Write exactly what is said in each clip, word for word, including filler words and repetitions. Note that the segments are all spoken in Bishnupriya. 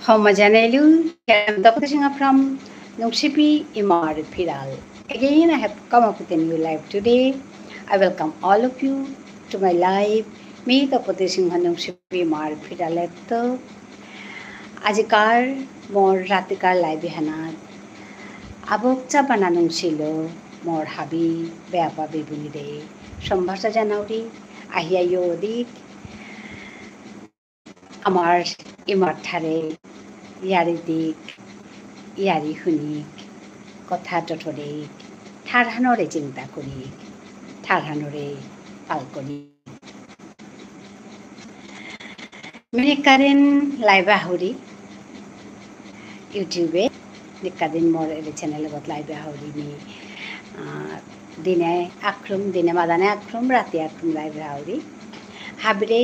হমা জানাইলু, I am Tapati Singha from Nungshipi Imar Phiral. Again, I have come up with a new live today. I welcome all of you to my live. মি তপতি সিংহ নুংশিপি ইমার ফিরালেত্ত। আজিকার মোর রাতিকার live হানাত আবক চা বানা নুংশিল মোর হাবি বেয়াপা বেবুনিরে সম্ভাষা জানাউরি। আহিয়া ইয়ো দিক। আমার ইমার ঠারে ইয়ারি দিক, ইয়ারি হুনিক, কথা টটরিক, ঠারহানরে চিন্তা করিক, ঠারহানরে পাল করিক। মি নিকাদিন live আহুরি YouTube-এ, নিকাদিন মোর এরে channel-এ গত live আহুরি মি, আহ, দিনে আক্রম, দিনে মাদানে আক্রম, রাতি আক্রম live আহুরি। হাবিরে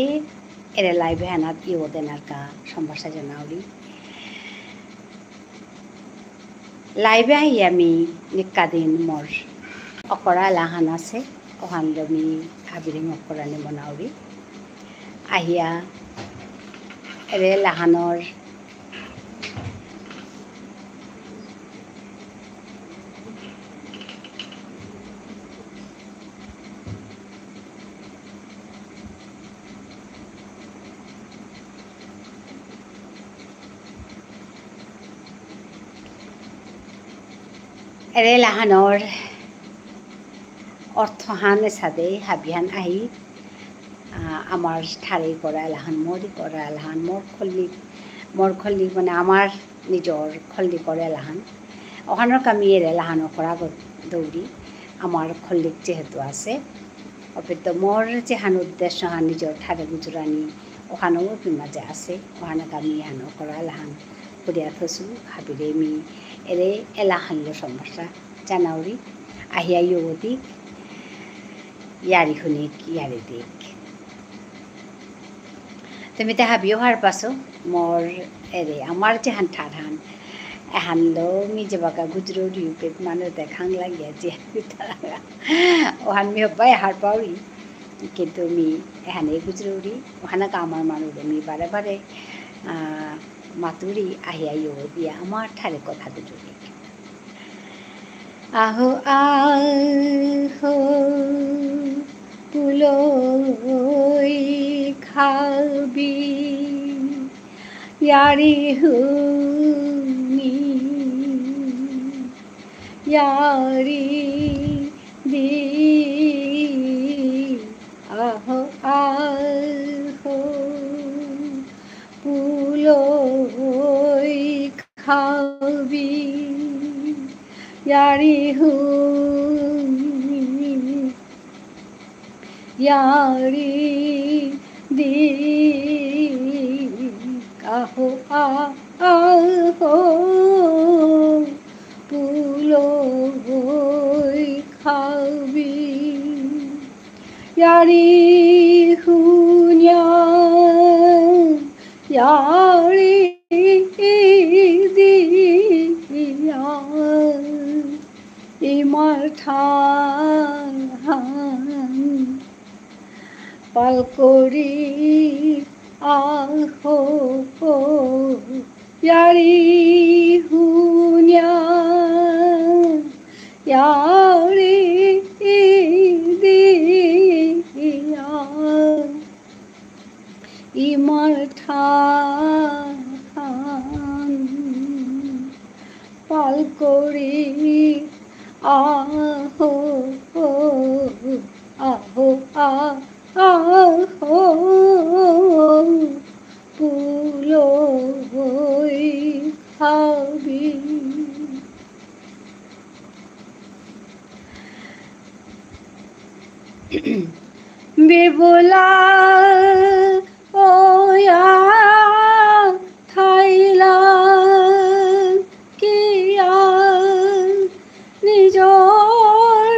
এরে live হানাত ইয়ো দেনারকা সম্ভাষা জানাউরি। Live আহি আমি নিকাদিন মোর অকরা এলাহান আছে, অহানলো মি হাবিরে অকরানি মনাউরি। আহিয়া এরে এলাহানর এরে এলাহানর অর্থহান এসাদে হাবিহান আহি, আহ, আমার ঠারে করা এলাহান, মোরই করা এলাহান, মোর খল্লি, মোর খল্লি মানে আমার নিজর খল্লি করে এলাহান। অহানর কামি এরে এলাহান অকরা গ-, দৌড়ি, আমার খল্লিক যেহেতু আছে, অপেত মোর যেহান উদ্দেশ্য হান নিজর ঠারে গুজরানি, অহানও অপি মাঝে আছে, অহানর কামি এহান অকরা এলাহান করিয়া থসু, হাবিরে মি এরে এলাহানলো সম্ভাষা জানাউরি, আহিয়া ইয়ো দিক, ইয়ারি হুনিক, ইয়ারি দিক। তুমি তে হাবিও হার পাসো, মোর এরে, আমার যেহান ঠারহান, এহানলো মি যেবাকা গুজরৌরি উপেত মানু দেখাং লাগিয়া যে হাবি তারা। অহান মি হবাই হার পাউরি, কিন্তু মি এহানে গুজরৌরি, অহানকা আমার মানুরে মি বারে বারে, আহ, মাতুরি আহিয়া ইয়ো দিয়া আমার ঠারে কথা গুজরৌরি। আহো, আহো, পুলই খাবি, ইয়ারি হুনি, ইয়ারি দি। আহো, আহো, পুলই খাবি, ইয়ারি হুনি, ইয়ারি দি। আহো, আ-, আহো, পুলই খাবি, ইয়ারি হুনিয়া, ইয়ারি দিয়া, ইমার ঠারহান পাল করি আহো, ইয়ারি হুনিয়া, ইয়ারি দিয়া, ইমার ঠারহান পাল করি আহো, আহো, আ-, আহো, পুলই খাবি। বিবুলা ওয়া থাইলা কিয়া নিজর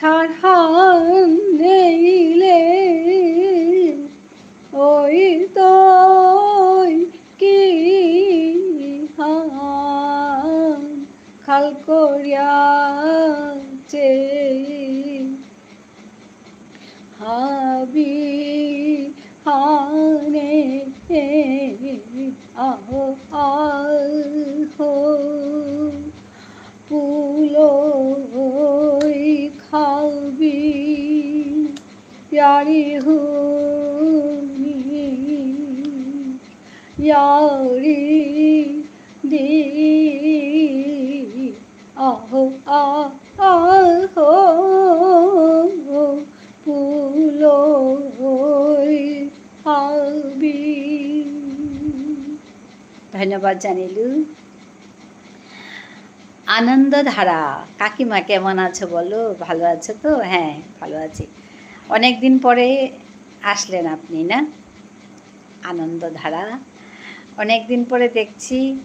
হারহান নেইলে ওই তই কি হান খাল করিয়া চে হাবি হানে আহো আহো পুলই খাবি ইয়ারি হুনি ইয়ারি দি আহো আ আহো পুলই হাবি। ধন্যবাদ জানিলু। আনন্দধারা, কাকিমা কেমন আছো বলো? ভালো আছো তো? হ্যাঁ, ভালো আছি। অনেক দিন পরে আসলেন আপনি, না? আনন্দধারা, অনেক দিন পরে দেখছি।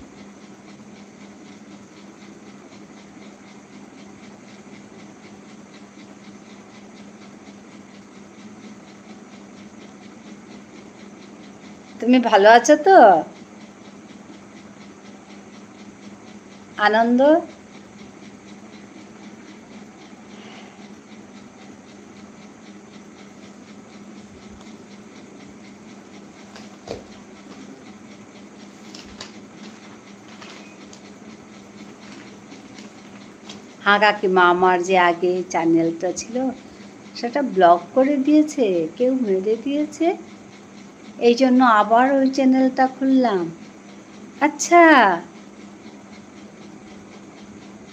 তুমি ভালো আছো তো? আনন্দ? হ্যাঁ কাকিমা, আমার যে আগে চ্যানেলটা ছিল, সেটা ব্লক করে দিয়েছে, কেউ মেরে দিয়েছে। এই জন্য আবার ওই চ্যানেলটা খুললাম। আচ্ছা,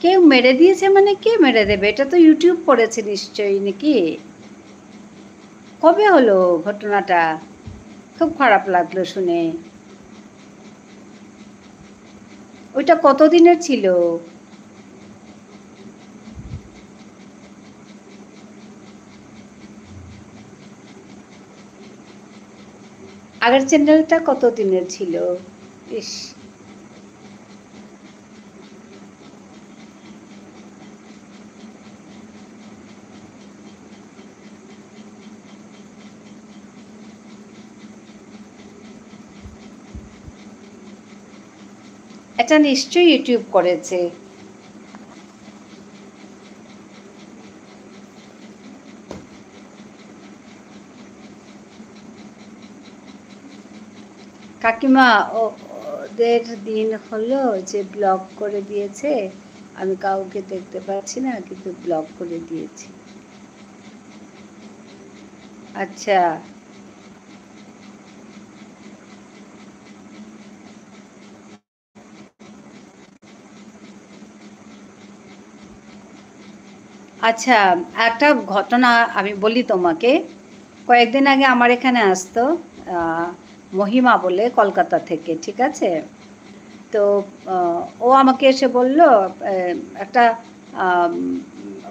কেউ মেরে দিয়েছে মানে কে মেরে দেবে? এটা তো YouTube করেছে নিশ্চয়ই, নাকি? কবে হলো ঘটনাটা? খুব খারাপ লাগলো শুনে। ওইটা কতদিনের ছিল? আগের চ্যানেলটা কতদিনের ছিল? ইস। এটা নিশ্চয়ই YouTube করেছে। কাকিমা, ও-, ওদের দিন হলো যে ব্লক করে দিয়েছে, আমি কাউকে দেখতে পাচ্ছি না, কিন্তু ব্লক করে দিয়েছে। আচ্ছা। আচ্ছা, একটা ঘটনা আমি বলি তোমাকে। কয়েকদিন আগে আমার এখানে আসতো, আহ, মহিমা বলে কলকাতা থেকে, ঠিক আছে? তো, আহ, ও আমাকে এসে বলল, আহ, একটা, আম,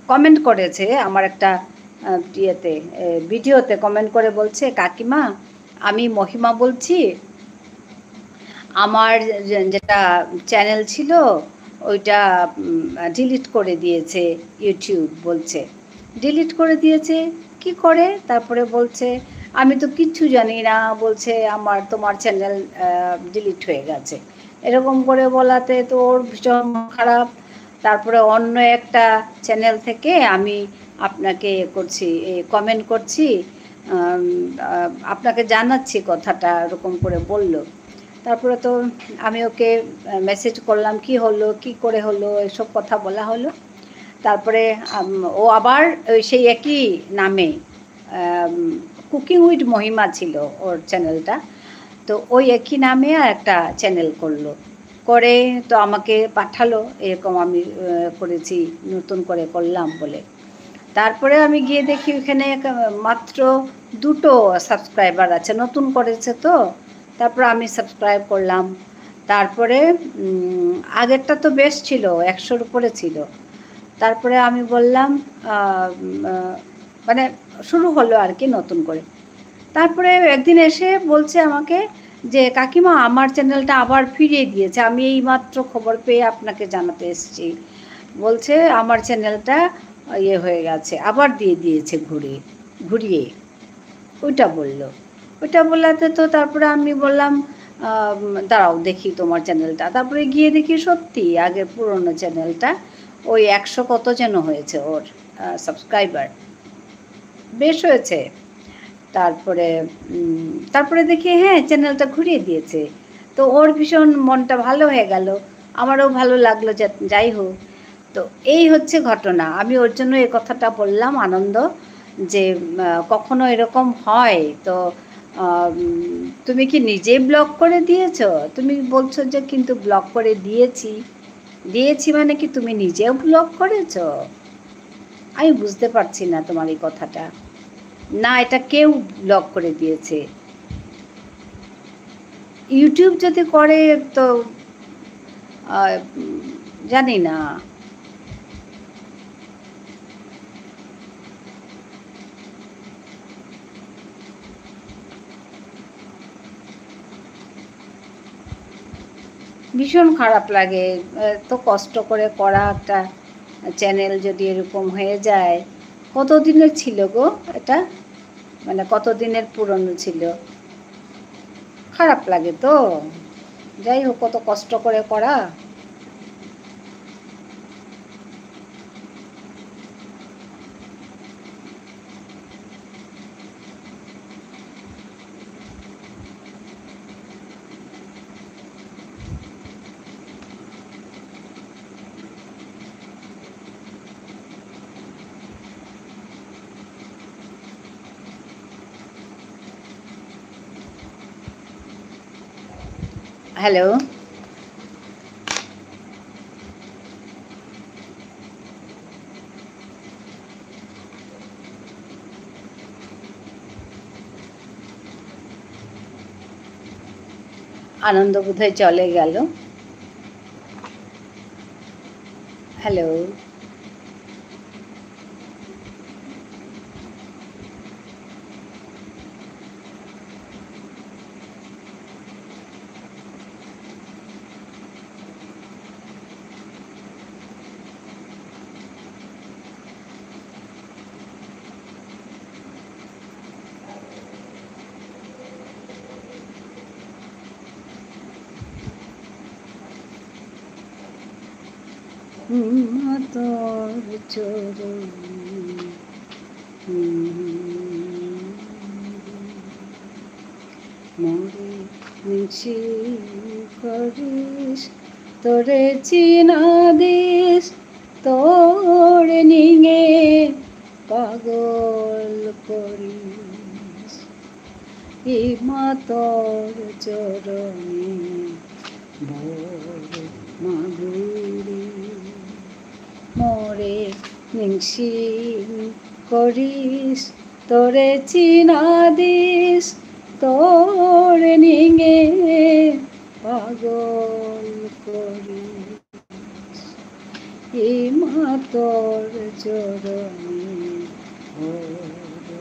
কমেন্ট করেছে আমার একটা, আহ, ইয়েতে, এ, ভিডিওতে কমেন্ট করে বলছে, "কাকিমা, আমি মহিমা বলছি, আমার যে-, যেটা চ্যানেল ছিল, ওইটা, উম, ডিলিট করে দিয়েছে YouTube", বলছে। "ডিলিট করে দিয়েছে? কি করে?" তারপরে বলছে, "আমি তো কিচ্ছু জানি না", বলছে, "আমার, তোমার চ্যানেল, আহ, ডিলিট হয়ে গেছে।" এরকম করে বলাতে তো ওর ভীষণ মন খারাপ। তারপরে অন্য একটা চ্যানেল থেকে আমি আপনাকে এ করছি, এ, কমেন্ট করছি, আম, আ, আপনাকে জানাচ্ছি কথাটা, এরকম করে বলল। তারপরে তো আমি ওকে, আ, মেসেজ করলাম, "কি হলো, কি করে হলো?" এসব কথা বলা হলো। তারপরে, আম, ও আবার ওই সেই একই নামে, আম, Cooking with Mahima ছিল ওর চ্যানেলটা। তো ওই একই নামে আর একটা চ্যানেল করলো। করে তো আমাকে পাঠালো, এরকম আমি, আহ, করেছি, নতুন করে করলাম বলে। তারপরে আমি গিয়ে দেখি ওখানে এক, আহ, মাত্র দুটো সাবস্ক্রাইবার আছে, নতুন করেছে তো। তারপরে আমি সাবস্ক্রাইব করলাম। তারপরে, উম, আগেরটা তো বেশ ছিল, একশোর উপরে ছিল। তারপরে আমি বললাম, আহ, উম, আহ, মানে শুরু হলো আর কি নতুন করে। তারপরে একদিন এসে বলছে আমাকে যে, "কাকিমা, আমার চ্যানেলটা আবার ফিরিয়ে দিয়েছে, আমি এই মাত্র খবর পেয়ে আপনাকে জানাতে এসেছি।" বলছে, "আমার চ্যানেলটা ইয়ে হয়ে গেছে, আবার দিয়ে দিয়েছে ঘুরে, ঘুরিয়ে। ওইটা বলল। ওইটা বলাতে তো তারপরে আমি বললাম, আম, "দাঁড়াও, দেখি তোমার চ্যানেলটা।" তারপরে গিয়ে দেখি সত্যি আগের পুরনো চ্যানেলটা, ওই একশো কত যেন হয়েছে ওর, আহ, সাবস্ক্রাইবার। বেশ হয়েছে। তারপরে, উম, তারপরে দেখি, হ্যাঁ, চ্যানেলটা ঘুরিয়ে দিয়েছে। তো ওর ভীষণ মনটা ভালো হয়ে গেল, আমারও ভালো লাগলো। যা-, যাই হোক, তো এই হচ্ছে ঘটনা। আমি ওর জন্য এই কথাটা বললাম, আনন্দ, যে, উম, আহ, কখনো এরকম হয় তো, আহ, উম, তুমি কি নিজেই ব্লক করে দিয়েছো? তুমি বলছো যে কিন্তু ব্লক করে দিয়েছি। দিয়েছি মানে কি তুমি নিজেও ব্লক করেছো? আমি বুঝতে পারছি না তোমার এই কথাটা। না, এটা কেউ ব্লক করে দিয়েছে। YouTube যদি করে তো, আহ, উম, জানি না। ভীষণ খারাপ লাগে, এত কষ্ট করে করা একটা চ্যানেল যদি এরকম হয়ে যায়। কতদিনের ছিল গো এটা? মানে কতদিনের পুরনো ছিল? খারাপ লাগে তো। যাই হোক, কত কষ্ট করে করা। হ্যালো। আনন্দ বোধহয় চলে গেল। হ্যালো। মা তোর চরণে, মোরে নিংসিং করিস, তোরে চিনা দিস, তোরে নিঙে পাগল করিস। ইমা তোর চরণে বর মাগুরি, মোরে নিংসিং করিস, তোরে চিনা দিস, তোরে নিঙে পাগল করিস। ইমা তোর চরণে বর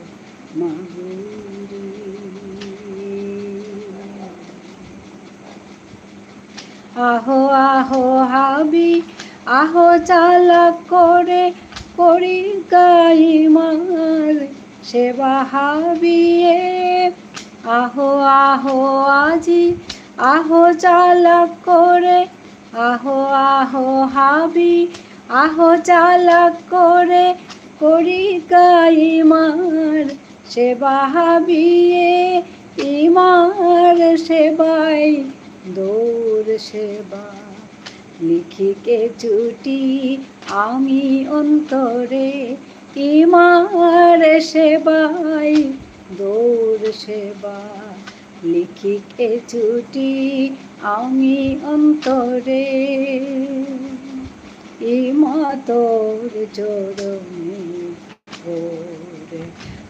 মাগুরি। আহো আহো হাবি, আহো চালাক করে, করি গাই মার সেবা হাবিয়ে। আহো আহো আজি, আহো চালাক করে, আহো আহো হাবি, আহো চালাক করে, করি গাই মার সেবা হাবিয়ে। ইমার সেবাই দৌর সেবা, লিখিকে চুটি আমি অন্তরে। ইমার সেবাই দৌর সেবা, লিখিকে চুটি আমি অন্তরে। ইমা তোর চরণে বর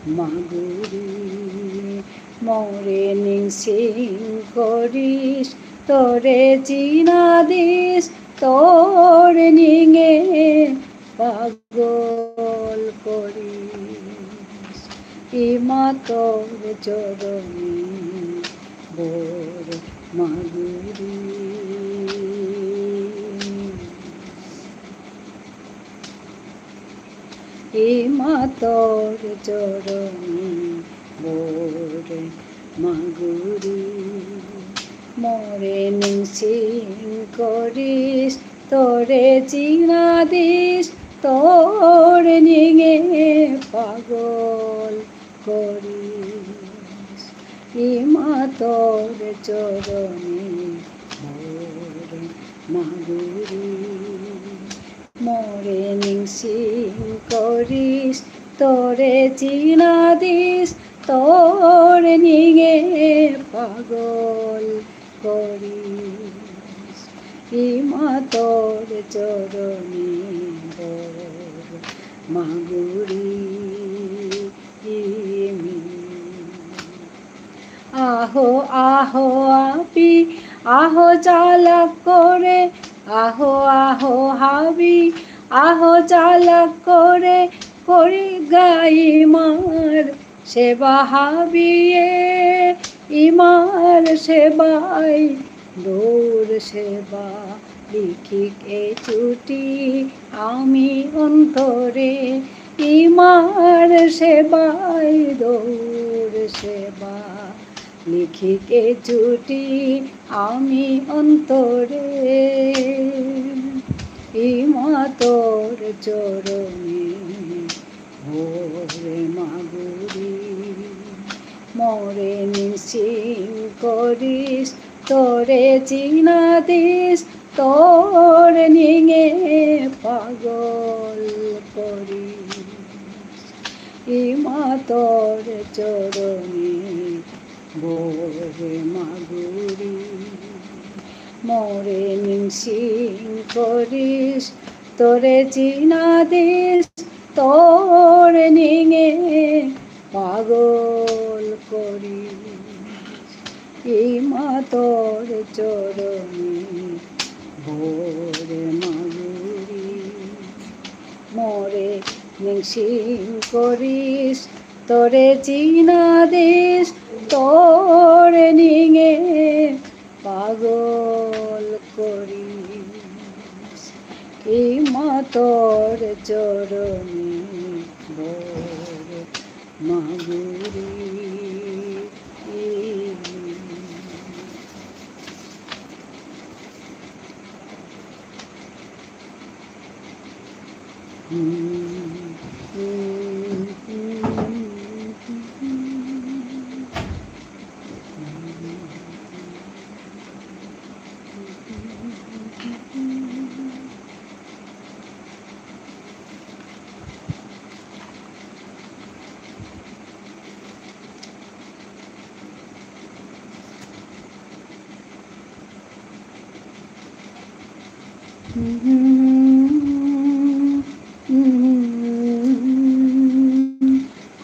মাগুরি, মোরে নিংসিং করিস, তোরে চিনা দিস, তোরে নিঙে পাগল করিস। ইমা তোর চরণে বর মাগুরি। ইমা তোর চরণে বরে মাগুরি, মোরে নিংসিং করিস, তোরে চিনা দিস, তোর নিঙে পাগল করিস। ইমা তোর চরণে বরে মাগুরি, মোরে নিংসিং করিস, তোরে চিনা দিস, তোর নিঙে পাগল করিস। ইমা তোর চরণে বরে মাগুরি। আহো আহো আবি, আহো চালাক করে, আহো আহো হাবি, আহো চালাক করে, করি গাই মার সেবা হাবিয়ে, ইমার সেবাই দৌর সেবা। লিখিক এ চুটি আমি অন্তরে, ইমার সেবাই দৌর সেবা। লিখিক এ চুটি আমি অন্তরে, ইমা তোর চরণে বরে মাগুরি। মোরে নিংসিং করিস, তোরে চিনা দিস, তোর নিঙে পাগল করিস। ইমা তোর চরণে বরে মাগুরি। মোরে নিংসিং করিস, তোরে চিনা দিস, তোর নিঙে পাগল করিস। ইমা তোর চরণে বরে মাগুরি। মোরে নিংসিং করিস, তোরে চিনা দিস, তোর নিঙে পাগল করিস। ইমা তোর চরণে বরে মাগুরি।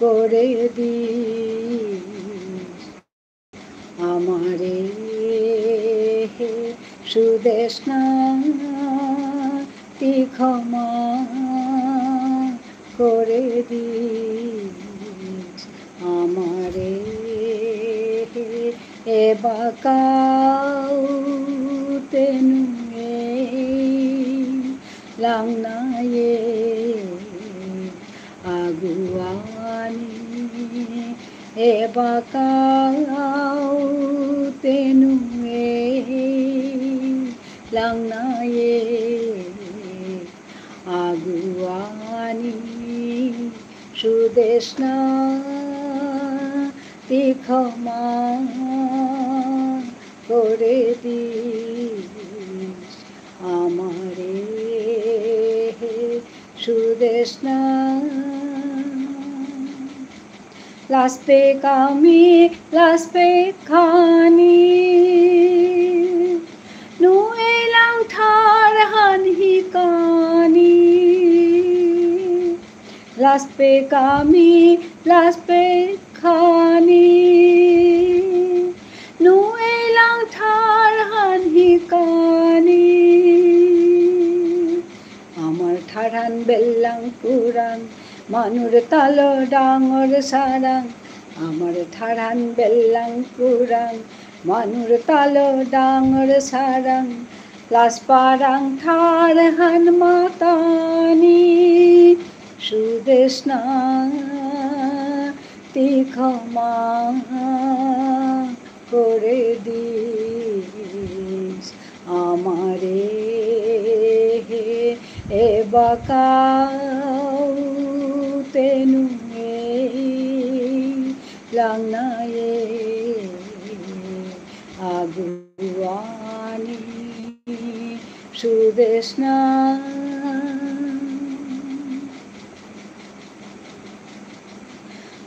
করে দিস আমারে হে সুদেষ্ণা, তি ক্ষমা করে দিস আমারে, এবাকাউ তেনু এ লাংনায়ে আগুয়ানি, এবাকাউ তেনু এ লাংনায়ে আগুয়ানি, সুদেষ্ণা তি ক্ষমা করে দিস আমারে হে সুদেষ্ণা। লাসপেক আমি, লাসপেক খানি, নুয়েলাং ঠারহান হিকানি। লাসপেক আমি, লাসপেক খানি, নুয়েলাং ঠারহান হিকানি। আমার ঠারহান বেল্লাং কুরাং, মানুর তালো ডাঙর সারাং। আমার ঠারহান বেল্লাং কুরাং, মানুর তালো ডাঙর সারাং। লাসপারাং ঠারহান মাতানি, সুদেষ্ণা, তি ক্ষমা করে দিস আমারে, এবাকাউ তেনু এই লাংনায়ে আগুয়ানি সুদেষ্ণা।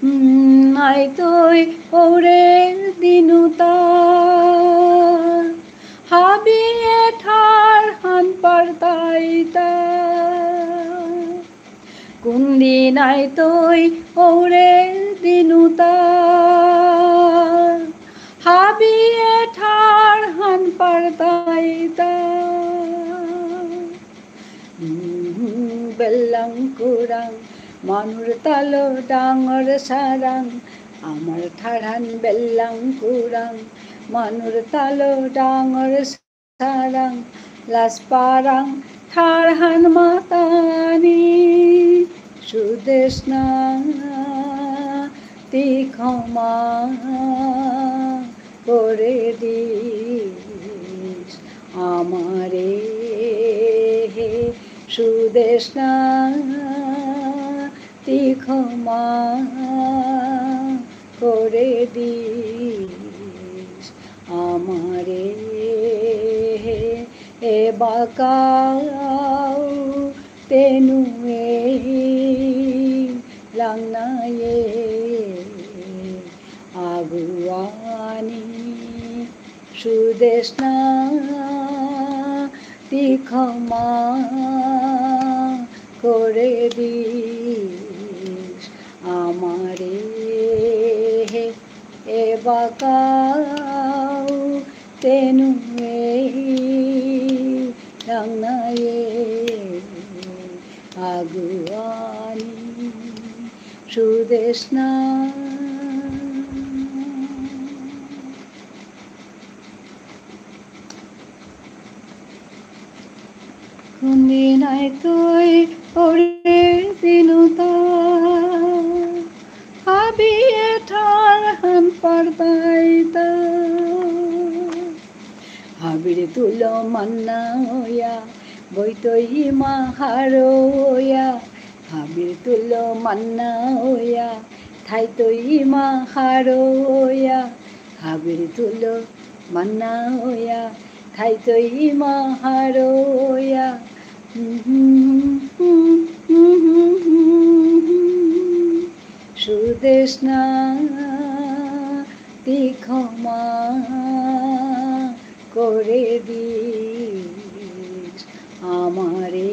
উম, আইতই ওরে দিনুতা, হাবিয়ে ঠারহান পারতাইতা। কুন্দিন আইতই ওরে দিনুতা, হাবিয়ে ঠারহান পারতাইতা। উম, বেল্লাং কুরাং, মানুর তালো ডাঙর সারাং, আমার ঠারহান বেল্লাং কুরাং, মানুর তালো ডাঙর সারাং, লাজ পারাং ঠারহান মাতানি সুদেষ্ণা, তি ক্ষমা করে দিস আমারে, সুদেষ্ণা, তি ক্ষমা করে দিস আমারে, এবাকাউ তেনু এই লাংনায়ে আগুয়ানি সুদেষ্ণা, তি ক্ষমা করে দিস আমারে, এবাকাউ তেনু এই লাংনায়ে আগুয়ানি সুদেষ্ণা। কুন্দিন আইতই ওরে দিনুতা, হাবিয়ে ঠারহান পারতাইতা। হাবির তুলো মান্না ওয়া, বইতই মা হারো ওয়া। হাবির তুলো মান্না ওয়া, থাইতই মা হারো ওয়া। হাবির তুলো মান্না ওয়া, থাইতই মা হারো ওয়া। সুদেষ্ণা, তি ক্ষমা করে দিস আমারে,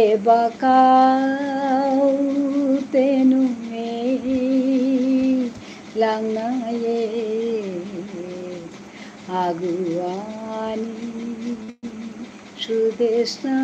এবাকাউ তেনু এই লাংনায়ে আগুয়ানি সুদেষ্ণা।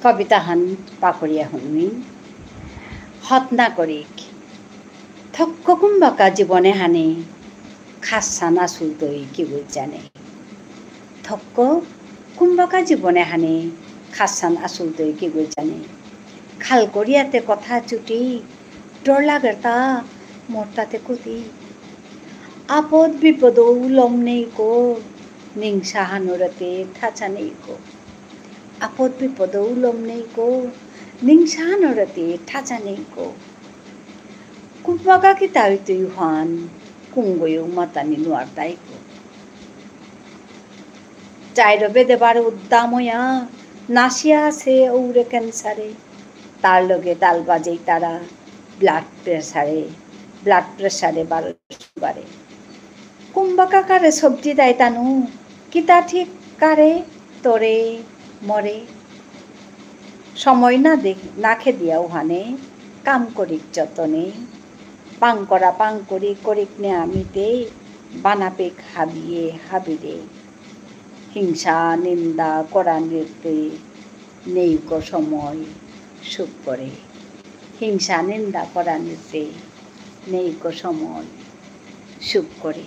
কবিতাহান পাকরিয়া হুনুইন। হতনা করিক। থক্ক কুম্বাকা জীবন এহানে, খাসান আসুলতই কিগই জানে। থক্ক কুম্বাকা জীবন এহানে, খাসান আসুলতই কিগই জানে। খাল করিয়াতে কথা চুটি, ডর লাগের তা মরতাতে কতি। আপদ বিপদ উলম নেই কো, নিংসাহানরতে থাচা নেই কো। আপদ বিপদ উলম নেই কো, নিংসাহানরতে থাচা নেই কো। কুম্বাকা কিতা অইতই হান, কুঙ্গয়ো মাতানি নুয়ারতাই কো। চাইরো বেদে বারো উদ্দাময়া, নাসিয়া আসে ঔরে ক্যান্সারে। তার লগে তাল বাজেই তারা blood pressure এ, blood pressure এ বারো সুগারে। কুম্বাকা কারে সবজি দায় তানু, কিতা ঠিক কারে তোরে মরে। সময় না দেখ-, না খেদিয়া উহানে, কাম করিক যতনে। পাং করা পাং করি করিক নে আমিতে, বানাপেক হাবিয়ে হাবিরে। হিংসা নিন্দা করা নিতে, নেই কো সময় সুখ করে। হিংসা নিন্দা করা নিতে, নেই কো সময় সুখ করে।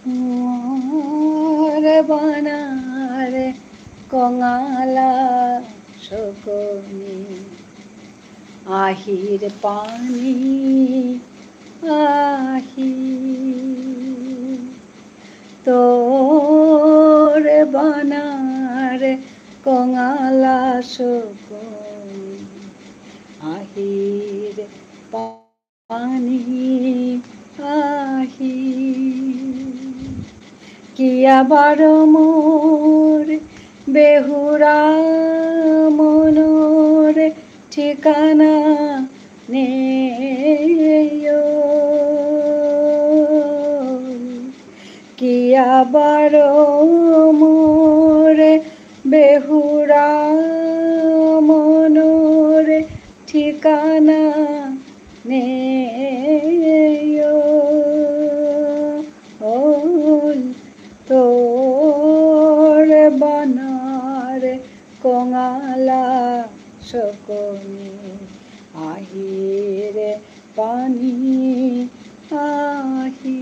মোর বানার কঙালা সকনি আহির পানি আহি। তোর বানার কঙালা সকনি আহির পানি আহি। কিয়া বারো মোর বেহুরা মনর ঠিকানা নেই। কিয়া বারো মোর বেহুরা মনর ঠিকানা নেই। ওল তোর বানার কঙালা সকনি আহিরে পানি আহি।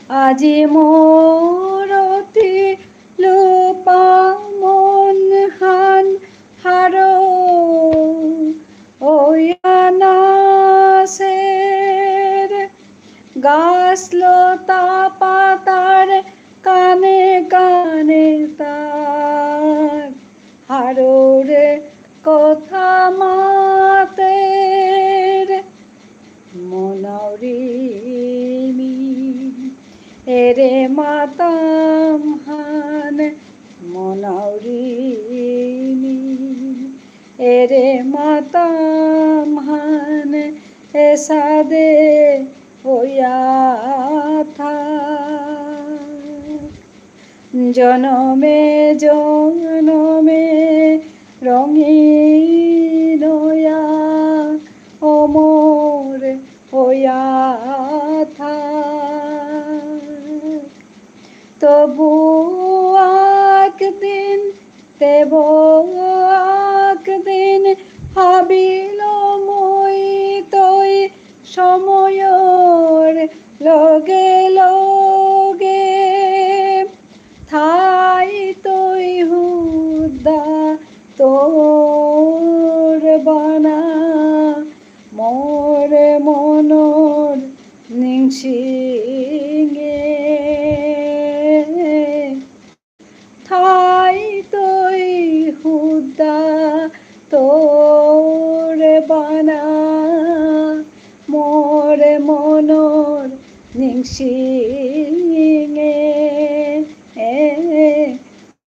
আজি মোর অতি লোপা মনহান হারৌ অয়া নাসের। গাছ লতা পাতার কানে কানে তার হারৌরে কথা মাতের। মনাউরিমি এরে মাতাম হান, মনাউরিমি এরে মাতাম হান, এসাদে অয়া থাক। জনমে জনমে রঙিন অয়া অমর অয়া থাক। তবু আকদিন, তেবু আকদিন হাবিল মই তই সময়র লগে লগে। সিঙে থাইতই হুদ্দা তোরে বানা মোরে মনর নিংসিঙে।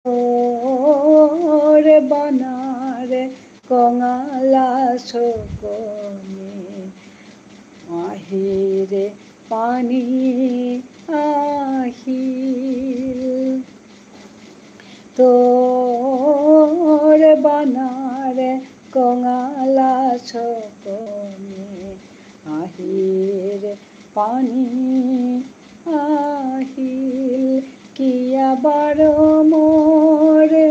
তোরে বানারে কঙালা সকনি আহিরে পানি আহিল। তোরে বানারে কঙালা সকনি আহিরে পানি আহিল। কিয়া বারো মোরে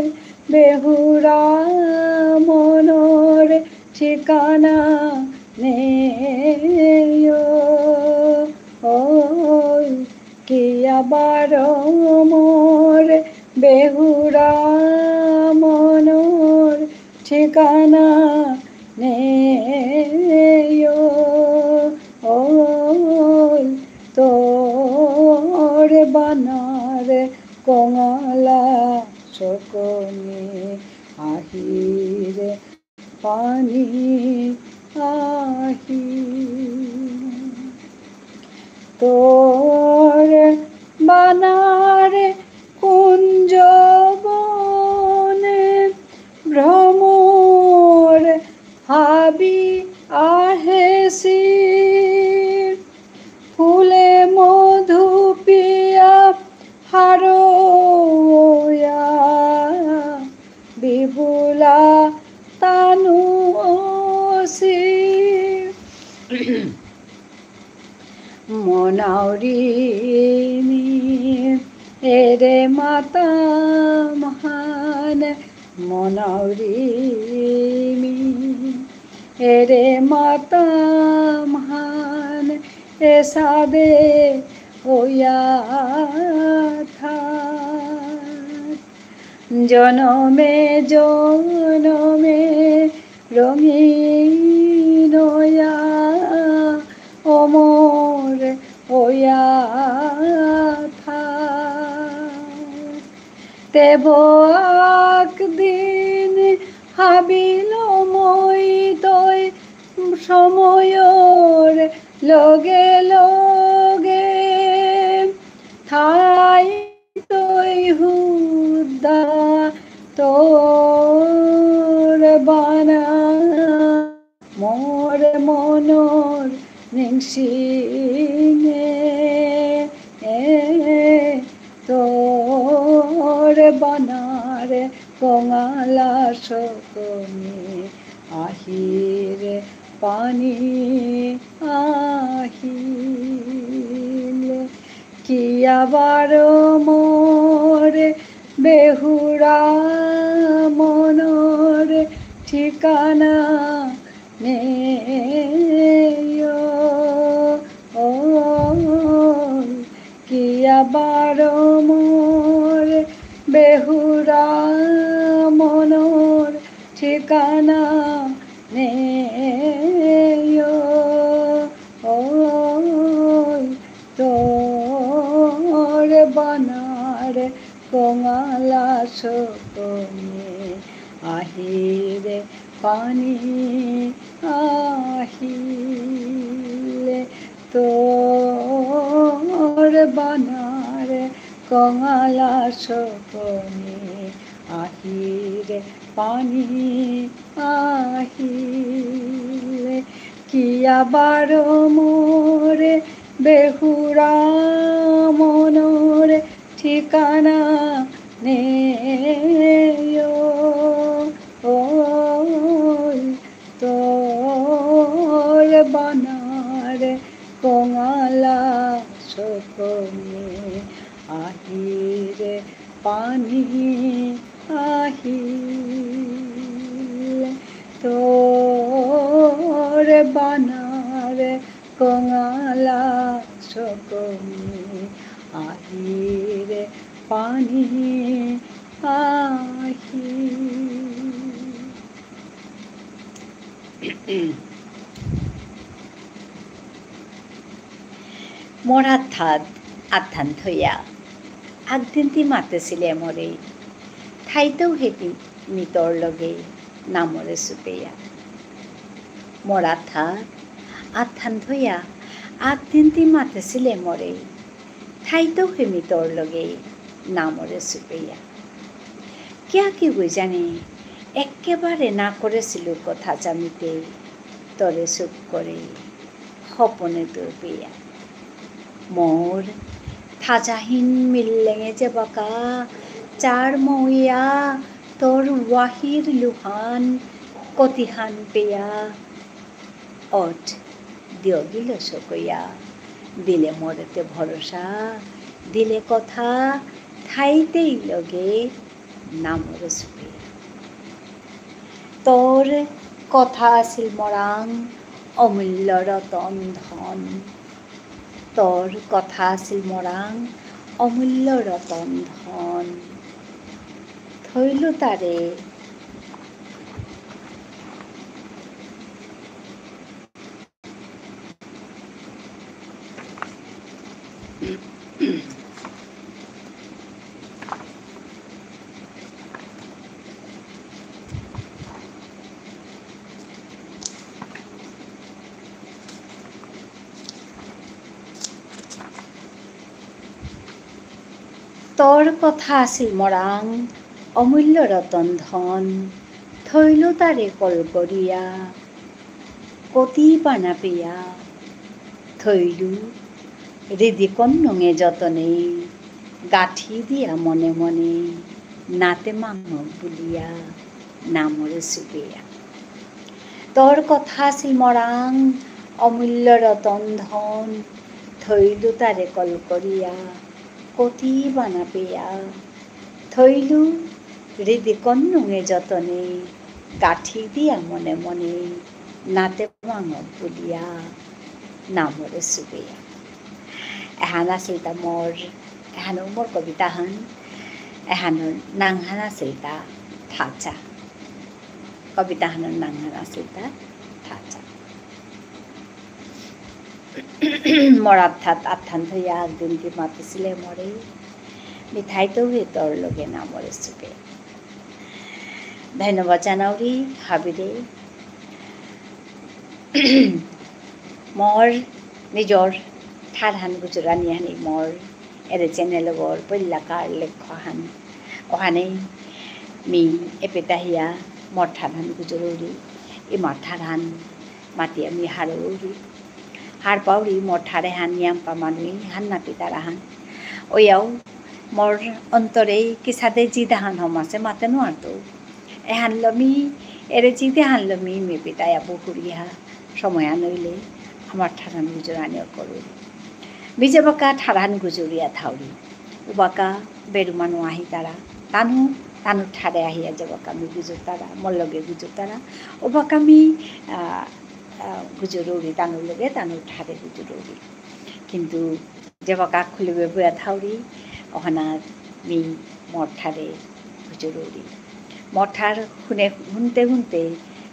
বেহুরা মনরে ঠিকানা নেয়ো। ওই কিয়া বারো মোরে বেহুরা মনরে ঠিকানা নেয়ো। ওই তোরে বানারে কঙালা সকনি আহিরে পানি আহি। তোরে বানারে কুঞ্জ বনে ভ্রমর হাবি আহেসি। ফুলে মধু পিয়া হারৌয়া বিবুলা তানু অসি। মনাউরিমি এরে মাতামহান, মনাউরিমি এরে মাতামহান, এসাদে ওয়া থাক। জনমে জনমে রঙিন অয়া অমর অয়া থাক। তেব আকদিন হাবিল মইতই সময়র লগে লগে থাইতই হুদ্দা তোর বানা মোর মনর নিংসিঙে। তোর বানারে কঙালা সকনি আহিরে পানি আহিলে। কিয়া বারো মোরে বেহুরা মনরে ঠিকানা নেয়ো। ওই কিয়া বারো মোরে বেহুরা মনর ঠিকানা নেয়ো। ওই তোর বানারে কঙালা সকনি আহিরে পানি আহিলে। তোর বানারে কঙালা সকনি আহিরে পানি আহিলে। কিয়া বারো মোরে বেহুরা মনরে ঠিকানা নেয়ো। ওই তোর বানারে কঙালা সকনি আহিরে পানি আহিলে। তোর বানারে কঙালা সকনি আহিরে পানি আহি। মোর আতহাত আতহান থইয়া, আগদিন তি মাতেসিলে মোরে, থাইতৌ হে তি মি তোর লগে, না মোরে সুপেয়া। মোর আতহাত আতহান থইয়া, আগদিন তি মাতেসিলে মোরে, থাইতৌ হে মি তোর লগে, না মোরে সুপেয়া। কিয়া কি গই জানে, একেবারে না করেসিলু কথা জামিতে, তোরে সুপ করে, হপনে তোর পেয়া। মোর থাজাহিন মিল্লেঙে যেবাকা, চার মৌয়া, তোর ওয়াহির লুহান, কতিহান পেয়া। অট, দিয়গিল সকইয়া, দিলে মোরেতে ভরসা, দিলে কথা, থাইতেই লগে, না মোরে সুপে। তোর কথা আছিল মরাং অমূল্য রতন ধন। তোর কথা আছিল মরাং অমূল্য রতন ধন। থইলু তারে। তোর কথা আছিল মরাং অমূল্য রতন ধন, থইলু তারে কল করিয়া, কতি বানা পেয়া, থইলু হৃদি কন্নঙে যতনে, গাঁঠি দিয়া মনে মনে, নাতে মাঙ বুলিয়া, না মোরে সুপেয়া। তোর কথা আছিল মরাং অমূল্য রতন ধন, থইলু তারে কল করিয়া, কতি বানা পেয়া, থইলু হৃদি কন্নঙে যতনে, গাঁঠি দিয়া মনে মনে, নাতে মাঙ বুলিয়া, না মোরে সুপেয়া। এহান আছিল তা মোর, এহানউ মোর কবিতাহান, এহানর নাঙহান আছিল তা থাচা। কবিতাহানর নাঙহান আছিল তা থাচা। মোর আতহাত আতহান থইয়া আগদিন তি মাতেসিলে মোরে, মি থাইতৌ হে তোর লগে না মোরে সুপে। ধন্যবাদ জানাউরি হাবিরে। মোর নিজর ঠারহান গুজুরানি হানি মোর এরে channel গর পইলাকার লেখহান। অহানে মি এপেত আহিয়া মোর ঠারহান গুজুরুরি, ইমার ঠারহান মাতিয়া মি হারৌরি। হারপাউরি মোর ঠার এহান নিয়ামপা মানুই হান না পিতারাহান। ওয়াও মোর অন্তরে কিসাদে জিদাহান হমাসে মাতে নুয়ারতৌ। এহানলো মি, এরে জিদাহানলো মি, মি পিতায়া বুকুরিয়া সময় আনইলে আমার ঠারহান গুজুরানি অকরুরি। মি যেবাকা ঠারহান গুজুরিয়া থাউরি, উবাকা বেরু মানু আহিতারা, তানু, তানু ঠারে আহিয়া যেবাকা মি গুজুরতারা, মোর লগে গুজুরতারা, উবাকা মি, আ, আ, গুজুরুরি, তানু লগে, তানু ঠারে গুজুরুরি। কিন্তু যেবাকা খুলিবে বুয়া থাউরি, অহানাত মি মোর ঠারে গুজুরুরি। মোর ঠার হুনে, হুনতে হুনতে,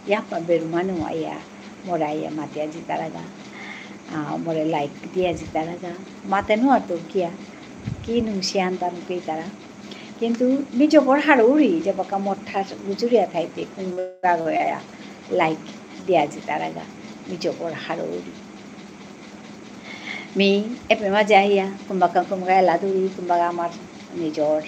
ইয়াপা বেরু মানু আয়া, মোরে আয়া মাতিয়া জিতারাগা, আ, মোরে like দিয়া জিতারাগা। মাতে নুয়ারতৌ কিয়া, কি নুংসিয়ান তানু পেইতারা। কিন্তু মি জবর হারৌরি, যেবাকা মোর ঠার গুজুরিয়া থাইতে, কুঙগগয়া like দিয়া জিতারাগা, মি জবর হারৌরি। মি এপে মাঝে আহিয়া, কুম্বাকা কুম্বাকা এলা দুরি, কুম্বাকা আমার নিজর,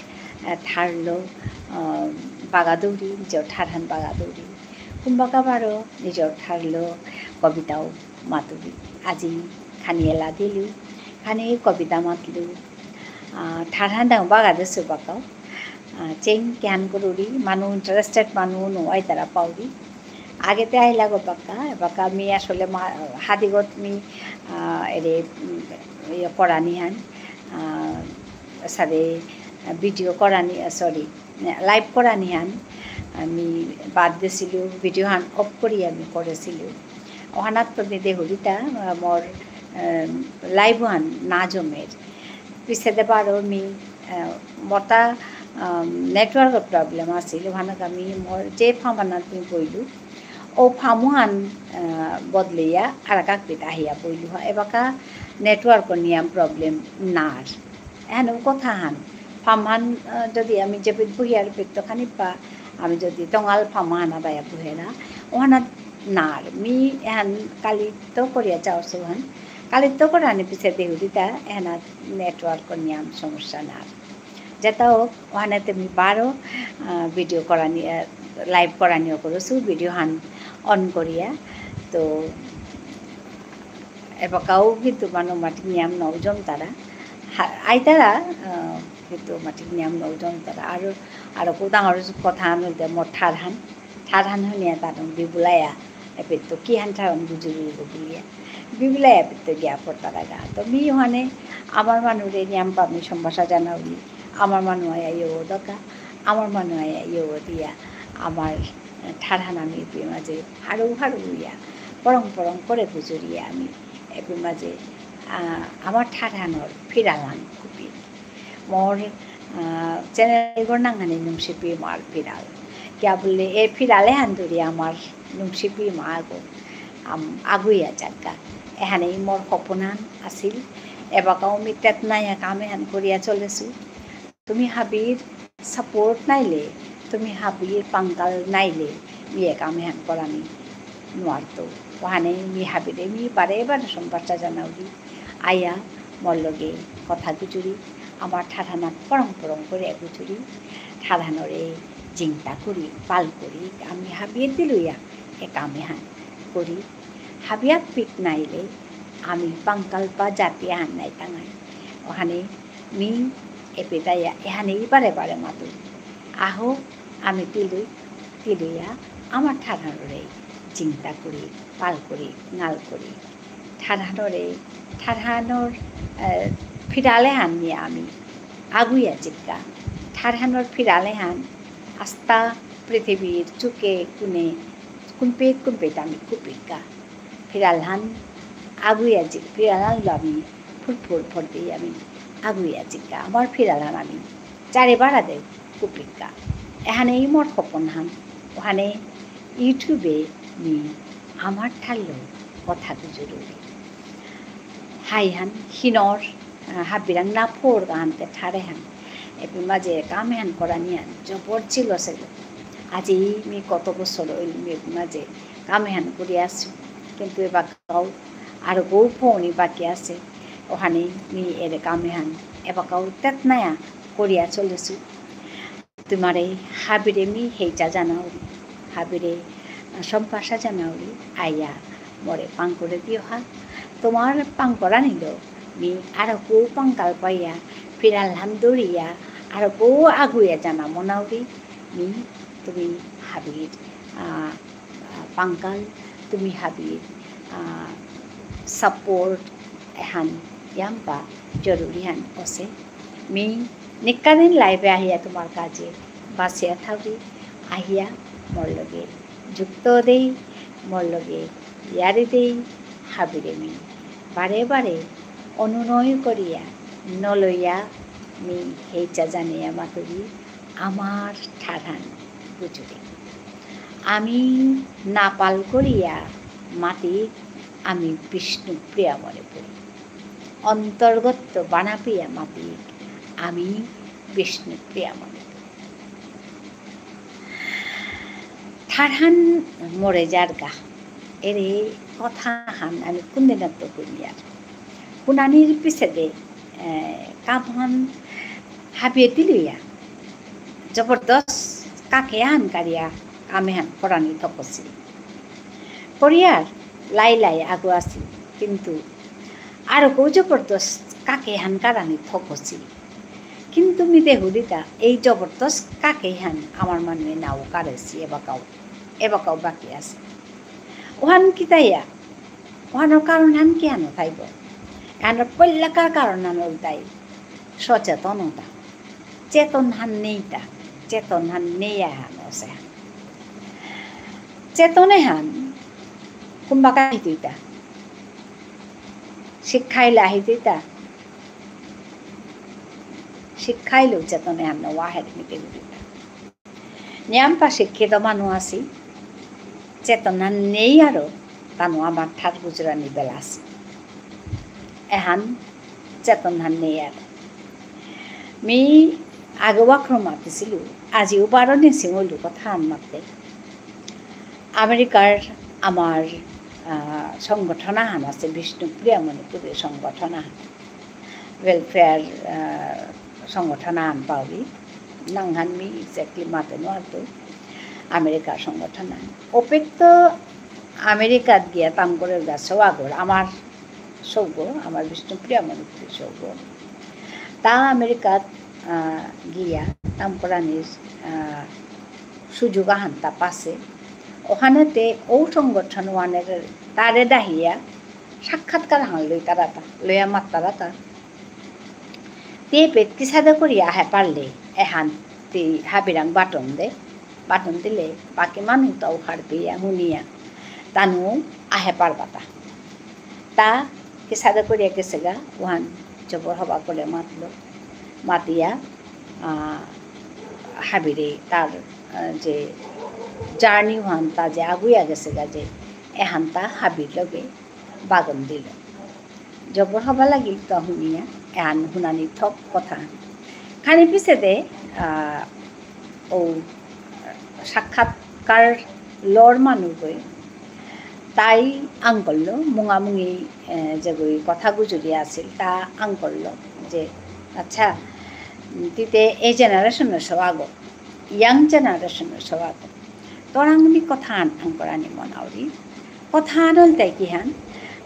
আ, ঠারলো, আ, বাগা দুরি, নিজর ঠারহান বাগা দুরি। কুম্বাকা বারো নিজর ঠারলো কবিতাও মাতুরি। আজি খানি এলা দিলু, খানি কবিতা মাতলু। আ, ঠারহান ডাঙ বাগা দেসু বাকাও। আ, চেং কিহান করুরি, মানু interested মানু নুয়াইতারা পাউরি। আগেতে আহিলা গো বাক্কা, বাক্কা মি আসলে মা-, হাদিগত মি, আ, এরে, উম, ইয়ে করানিহান, আ, সাদে video করানি, আ, sorry, live করানিহান, আমি বাদ দিছিলু, video হান off করি আমি করেছিলু। অহানাত তো মি দেহুরিতা, আ, মোর, আ, live হান না জমের। পিছেদে বারো মি, আহ, মোরতা, আম, network problem আছিল, অহানাত আমি মোর যে ফামহানাত মি বইলু, ও ফামহান, আহ, বদলিয়া আরাক আকপিত আহিয়া বইলু হা। এবাকা network নিয়াম problem নার। এহানও কথা হান। ফামহান, আহ, যদি আমি যেপিত বহিয়ার পিত খানি পা, আমি যদি টঙাল ফামহান আদায়া বহেরা, ওহানা নার। মি এহান কালিত করিয়া চাওসু হান। কালিত করানি পিছে দেহুরিতা, এহানা network নিয়াম সমস্যা নার। যেতা হোক, ওহানে তুমি বারো, আহ, video করানি, আহ, live করানি করসু, video হান on করিয়া। তো, এবাকাও কিন্তু মানু মাটি নিয়াম নৌজম তারা। হা-, আইতারা, আহ, কিন্তু মাটি নিয়াম নৌজম তারা। আর, আর কো ডাঙর কথা হান হইতে মোর ঠারহান। ঠারহান হুনিয়া তারুং বিবুলায়া, এপেত্ত কিহান ঠারহান গুজুরি বুলিয়া। বিবুলায়া এপেত্ত গিয়া পড়তারাগা। তো মি ওহানে আমার মানুরে নিয়াম পামি সম্ভাষা জানাউরি। আমার মানু আয়া ইয়ো দকা, আমার মানু আয়া ইয়ো দিয়া। আমার ঠারহান আমি এপে মাঝে হারু হারু ইয়া, পরং পরং করে গুজুরিয়া আমি এপে মাঝে, আহ, আমার ঠারহানর ফিরালান খুবই। মোর, আহ, channel গর নাঙহানি নুংশিপি মার ফিরাল। কিয়া বুললে এ ফিরালে হান ধরি আমার নুংশিপি মা আগো, আম, আগুইয়া যাগা। এহানেই মোর সপোনহান আছিল। এবাকাও মি তেতনায়া কাম এহান করিয়া চলেসু। তুমি হাবির support নাইলে, তুমি হাবির পাঙ্কাল নাইলে, মি এ কাম এহান করানি নুয়ারতো। ওহানে মি হাবিরে মি বারে বারে সম্ভাষা জানাউরি। আয়া মোর লগে কথা গুজুরি, আমার ঠারহানাত পরং পরং করে গুজুরি, ঠারহানরে জিংতা করি, পাল করি, আমি হাবিয়ে তিলয়া এ কাম এহান করি। হাবিয়া পিক নাইলে আমি পাঙ্কালপা জাতি আহান নাই তাঙাই। ওহানে মি এপেতাইয়া এহানে বারে বারে মাতু। আহো, আমি তিলুই, তিলুইয়া আমার ঠারহানরে জিংতা করি, পাল করি, নাল করি। ঠারহানরে, ঠারহানর, আহ, ফিরালে হান নিয়া আমি আগুইয়া জিক্কা। ঠারহানর ফিরালে হান আস্তা পৃথিবীর চুকে কুনে কুম্পে কুম্পে আমি কুপিকা। ফিরালহান আগুইয়া জিক, ফিরালহান লো আমি ফুরফুর ফরদি আমি আগুইয়া জিকা। আমার ফিরালহান আমি চারে বারাদে কুপিকা। এহানে ই মোর সপোনহান, ওহানে YouTube-এ মি আমার ঠারলো কথা গুজুরুরি। হাইহান হিনর, আহ, হাবিরাং না ফোর গাহানতে ঠারেহান। এপি মাঝে কামেহান করানিহান জবর ছিল সেলো। আজি মি কত বছর হইল মি এপি মাঝে কামেহান করিয়া আসু। কিন্তু এবাকাও আরো গৌ ফোনি বাকি আছে। ওহানে মি এরে কামেহান এবাকাও তেতনায়া করিয়া চলেসু। তোমারে হাবিরে মি হেইচা জানাউরি, হাবিরে, আহ, সম্পাসা জানাউরি, আইয়া মোরে পাং করে দিও হা। তোমার পাং করানিলো মি আরো কৌ পাংকাল পাইয়া, ফিরালহান দৌড়িয়া, আরো কৌ আগুয়া জানা মনাউরি, মি তুমি হাবির, আহ, আহ, পাংকাল, তুমি হাবির, আহ, support এহান ইয়াম্পা জরুরি হান অসে। মি নিকাদিন live-এ আহিয়া তোমার কাজে বাসিয়া থাকি, আহিয়া মোর লগে যুক্ত দেই, মোর লগে ইয়ারি দেই, হাবিরে মি বারে বারে অনুনয় করিয়া নলইয়া মি হেইচা জানিয়া মাতুরি আমার ঠারহান গুজুরি। আমি নাপাল করিয়া মাতি আমি বিষ্ণুপ্রিয়া মণিপুরী। অন্তর্গত বানাপিয়া মাতি আমি বিষ্ণুপ্রিয়া মণিপুরী। ঠারহান মরে যারগা। এরে কথাহান আমি কোনদিনাত্ত কইয়ার। হুনানির পিছেদে, এ, কামহান হাবিয়ে দিলুয়া। জবরদস্ত কাকে আহান কারিয়া কামেহান করানি থকসি। করিয়ার লাই লাই আগুয়াসি। কিন্তু আরো কৌ জবরদস্ত কাকেহান কারানি থকসি। কিন্তু মি দেহুরিতা এই জবরদস্ত কাকেহান আমার মানুয়ে নাও কারেসি এবাকাও, এবাকাও বাকি আছে। ওহান কিতাইয়া? ওহানর কারণহান কিহানো থাইব? এহানর পল্লাকার কারণহান ইলতাই সচেতনতা। চেতনহান নেইতা, চেতনহান নেই আহান অসে। চেতনেহান কুম্বাকা হিতুইতা? শিক্ষাইলা হিতুইতা? শিক্ষাইলেও চেতনেহান ওয়াহের মিতে গুরিতা। নিয়ামপা শিক্ষিত মানু আসি, চেতনা নেই আরো, তানু আমার ঠার গুজরানি বেলা আসি। এহান চেতনহান নেয়ার। মি আগে ওয়াক্র মাতিছিলু, আজিও বারো নিসিং হইলু কথাহান মাতে। আমেরিকার আমার, আহ, সংগঠন আহান আছে, বিষ্ণুপ্রিয়া মণিপুরী সংগঠন আহান। Welfare, আহ, সংগঠন আহান পাউরি। নাঙহান মি exactly মাতে নোয়ারতু। আমেরিকার সংগঠন আহান। ওপেক তো আমেরিকাত গিয়া তাম করে গা সৌ আগর, আমার সৌগ, আমার বিষ্ণুপ্রিয়া মণিপুরী সৌগ। তা আমেরিকাত, আহ, গিয়া তাম করানির, আহ, সুযোগ আহান তা পাসে। ওহানেতে ঔ সংগঠন ওহানের তারে ডাহিয়া সাক্ষাৎকার হান লইতারাতা, লইয়া মাত্তারাতা। তে পেত কিসাদে করিয়া আহে পারলে, এহান তি হাবিরাং বাটন দে, বাটন দিলে, বাকি মানু তাও হারপিয়া হুনিয়া, তানু আহে পারবাতা। তা কিসাদে করিয়া গেসেগা, ওহান জবর হবা করে মাতলো, মাতিয়া, আহ, হাবিরে তার, আহ, যে journey ওহান তা যে আগুয়া গেসেগা যে, এহান তা হাবির লগে বাগন দিল। জবর হবা লাগিল তো হুনিয়া, এহান হুনানি থক কথা। খানি পিছেদে, আহ, ঔ সাক্ষাৎকার লর মানুগই, তাই আঙকরল, মুঙামুঙি, এ, যেগই কথা গুজরি আছিল, তা আঙকরল যে, আচ্ছা, উম, তিতে এই generation সৌ আগ, young generation সৌ আগ। তোরাং মি কথাহান আঙকরানি মনাউরি। কথাহান ইলতাই কিহান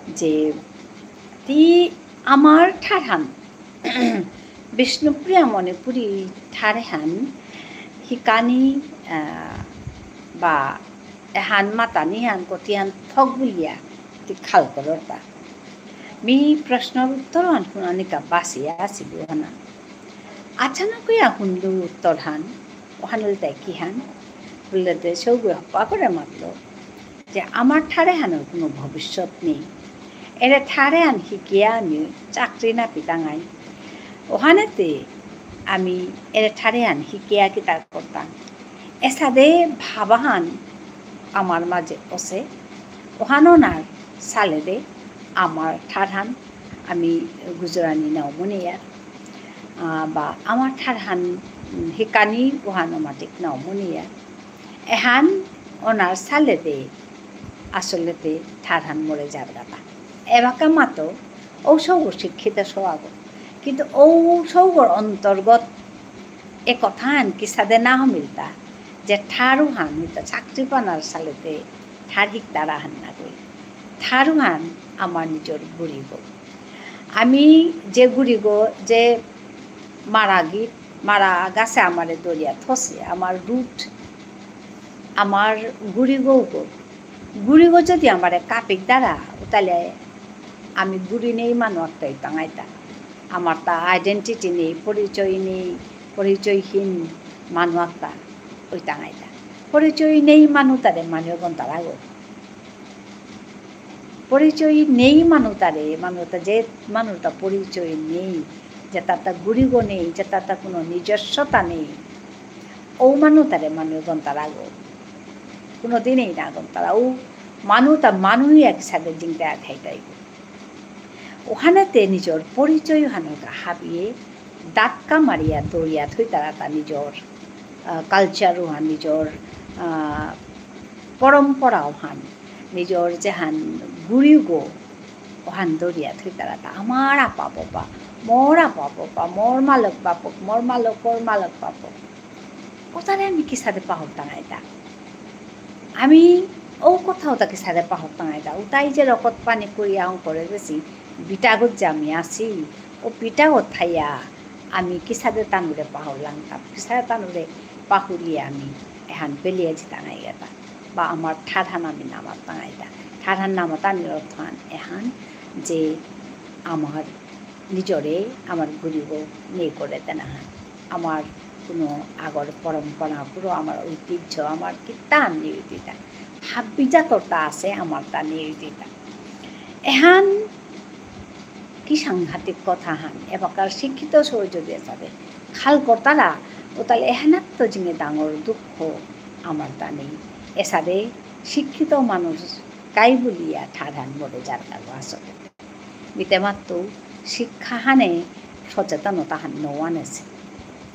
যে তি আমার ঠারহান, বিষ্ণুপ্রিয়া মণিপুরী ঠারহান হিকানি, আহ, বা এহান মাতানিহান কতিহান থক বুলিয়া তি খাল কররতা। মি প্রশ্নর উত্তরহান হুনানিকা বাসিয়া আসিলু হানা। আচানকই আহুনলু উত্তরহান, ওহান ইলতাই কিহান, বুললেতে সৌগই হবা করে মাতল, যে আমার ঠার এহানর কোনো ভবিষ্যৎ নেই। এরে ঠার এহান হিকিয়া আমি চাকরি না পিতাঙাই। ওহানেতে আমি এরে ঠার এহান হিকিয়া কিতা করতাম। এসাদে ভাবাহান আমার মাঝে অসে। ওহান অনার সালেদে আমার ঠারহান আমি গুজরানি নাও মনিয়ার, আহ, বা আমার ঠারহান, উম, হিকানি ওহান অমাতিক নাও মনিয়ার। এহান অনার সালেদে আসলেতে ঠারহান মরে যারগাতা। এবাকা মাতো ঔ সৌগ শিক্ষিত সৌ আগ। কিন্তু ঔ সৌগর অন্তর্গত এ কথাহান কিসাদে না হমিলতা যে ঠারহান হইতা চাকরি পানার সালেতে ঠার হিকতারা হান না কই। ঠারহান আমার নিজর গুরিগ। আমি যে গুরিগ যে মারা গি-, মারা গাছে আমারে দরিয়া থসে, আমার root, আমার গুরিগ গ। গুরিগ যদি আমারে কাপিক দ্বারা, তাহলে আমি গুরি নেই মানু একটা হইতাঙাইতা। আমার তা identity নেই, পরিচয় নেই, পরিচয়হীন মানু একটা হইতাঙাইতা। পরিচয় নেই মানু তারে মানু গন্তারাগ। পরিচয় নেই মানু তারে, মানু তা যে মানু তা পরিচয় নেই, যে তার তা গুরিগ নেই, যে তার তা কোনো নিজস্বতা নেই, ঔ মানু তারে মানু গন্তারাগ। কোনো দিনেই না গন্তারা। ঔ মানু তা মানুই একসাথে জিংতে আঠাইতাই। ওহানেতে নিজর পরিচয় হানকা হাবিয়ে দাঁতকা মারিয়া দরিয়া থইতারাতা নিজর, আহ, culture ওহান, নিজর, আহ, পরম্পরা ওহান, নিজর যেহান গুরিগ ওহান দরিয়া থইতারাতা। আমার আপা বাবা, মোর আপা বাবা, মোর মালক বাপক, মোর মালকর মালক বাপক। ওতারে আমি কিসাদে পাহুরতাঙাইতা? আমি ঔ কথা ওতা কিসাদে পাহুরতাঙাইতা? ওতাই যে রকত পানি করিয়া অং করে গেছি, বিটাগত যে আমি আছি, ঔ বিটাগত থাইয়া আমি কিসাদে তানুরে পাহুরলাঙতাম, কিসাদে তানুরে পাহুরিয়া আমি এহান বেলিয়া যিতাঙাইগাতা, বা আমার ঠারহান আমি নামাতাঙাইতা। ঠারহান নামাতানির অর্থহান এহান যে আমার নিজরে আমার গুরিগ নেই করে দেনা হান। আমার কোনো আগর পরম্পরা, কোনো আমার ঐতিহ্য, আমার কিত্তান নেই ঐতিহ্য। হাব্বি জাতর তা আছে, আমার তা নেই ঐতিহ্য। এহান কি সাংঘাতিক কথা হান। এবাকার শিক্ষিত সৌ যদি এসাদে খাল করতারা, ও তাহলে এহানাত তো জিঙে ডাঙর দুঃখ আমার তা নেই। এসাদে শিক্ষিত মানু কাই বুলিয়া ঠারহান মরে যারগাগ আসলে। মিতে মাত্তু শিক্ষাহানে সচেতনতাহান নৌ আনেসে।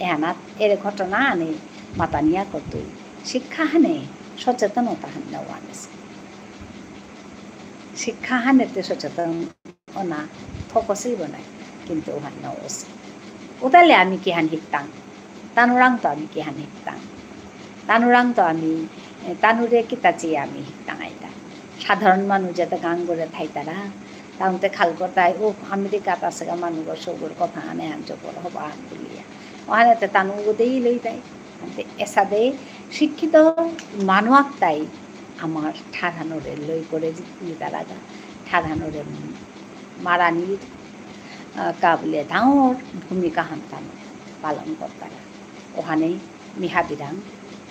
এহানাত এরে ঘটনাহানে মাতানিয়া করতু শিক্ষাহানে সচেতনতাহান নৌ আনেসে। শিক্ষাহানেতে সচেতন অনা থকসেই বনাই, কিন্তু ওহান নৌসে। উতালে আমি কিহান হিকতাং? তানুরাংতো আমি কিহান হিকতাং? তানুরাংতো আমি, এ, তানুরে কিতা চেয়া আমি হিকতাং আইতা? সাধারণ মানু যেতা গাঙ গরে থাইতারা, তানুতে খাল করতাই, "ও, আমেরিকাত আসেগা মানুগর সৌগর কথাহান এহান জবর হবা আহান বুলিয়া।" ওহানেতে তানু উগো দেই লইতাই। আনতে এসাদে শিক্ষিত মানু আকতাই আমার ঠারহানরে লই করে নিতারাগা, ঠারহানরে মারানির, আহ, কা বুলে ডাঙর ভূমিকাহান তানু পালন করতারা। ওহানে মি হাবিরাং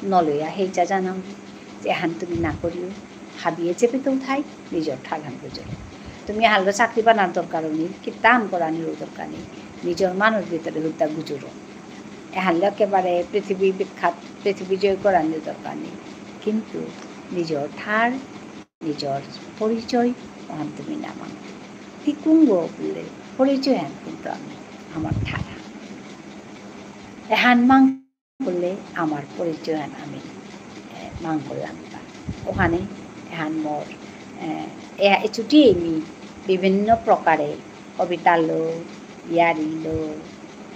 নলয়া হেইচা জানাও যে এহান তুমি না করিও, হাবিয়ে চেপে তো থাই, নিজর ঠারহান গুজুরো। তুমি এহানলো চাকরি বানার দরকার নেই, কিতাম করানির দরকার নেই, নিজর মানুর ভিতরে হুদ্দা গুজুরো। এহানলো একেবারে পৃথিবী বিখ্যাত, পৃথিবী জয় করানির দরকার নেই, কিন্তু নিজর ঠার, নিজর পরিচয়, ওহান তুমি না মানো। তি কুঙগ বুলে পরিচয়হান কিন্তু আমি, আমার ঠারহান। এহান মাং বুলে আমার পরিচয়হান আমি, এ, মাং করলাম বা। ওহানে এহান মোর, এ, এ, এচুটি আমি বিভিন্ন প্রকারে কবিতালো, ইয়ারিলো,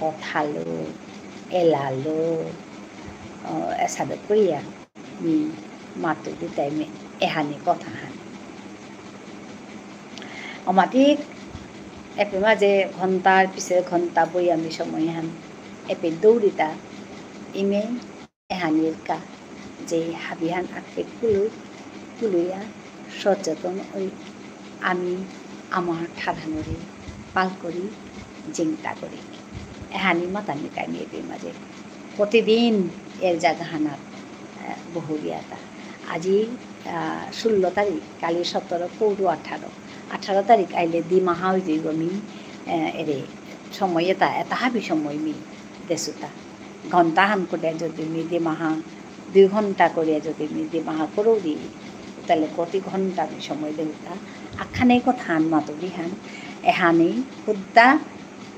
কথালো, এলালো, অ, এসাদে করিয়া মি মাতুরি টাইমে এহানি কথাহান। অমাতিক এপে মাঝে ঘন্টার পিছে ঘন্টা বই আমি সময়হান এপে দৌড়িতা ইমে এহানির কা যে হাবিহান আকপে কুলু, কুলুয়া সচেতন ওই আমি আমার ঠারহানরে পাল করি, জিংতা করি। এহানি মাতানি কাইমি এপে মাঝে। প্রতিদিন এর জাগাহানাত, আহ, বহুরিয়াতা। আজি, আহ, ষোলো তারিখ, কালি সতেরো, পৌরু আঠারো। আঠারো তারিখ আইলে দি মাহা হই যাইব মি, আহ, এরে সময় এতা, এতা হাবি সময় মি দেসুতা। ঘন্টাহান করে যদি মি দি মাহা দুই ঘন্টা করে যদি মি দি মাহা করুরি, তাহলে কতি ঘন্টা মি সময় দেউতা? আখানে কথাহান মাতুরিহান, এহানে হুদ্দা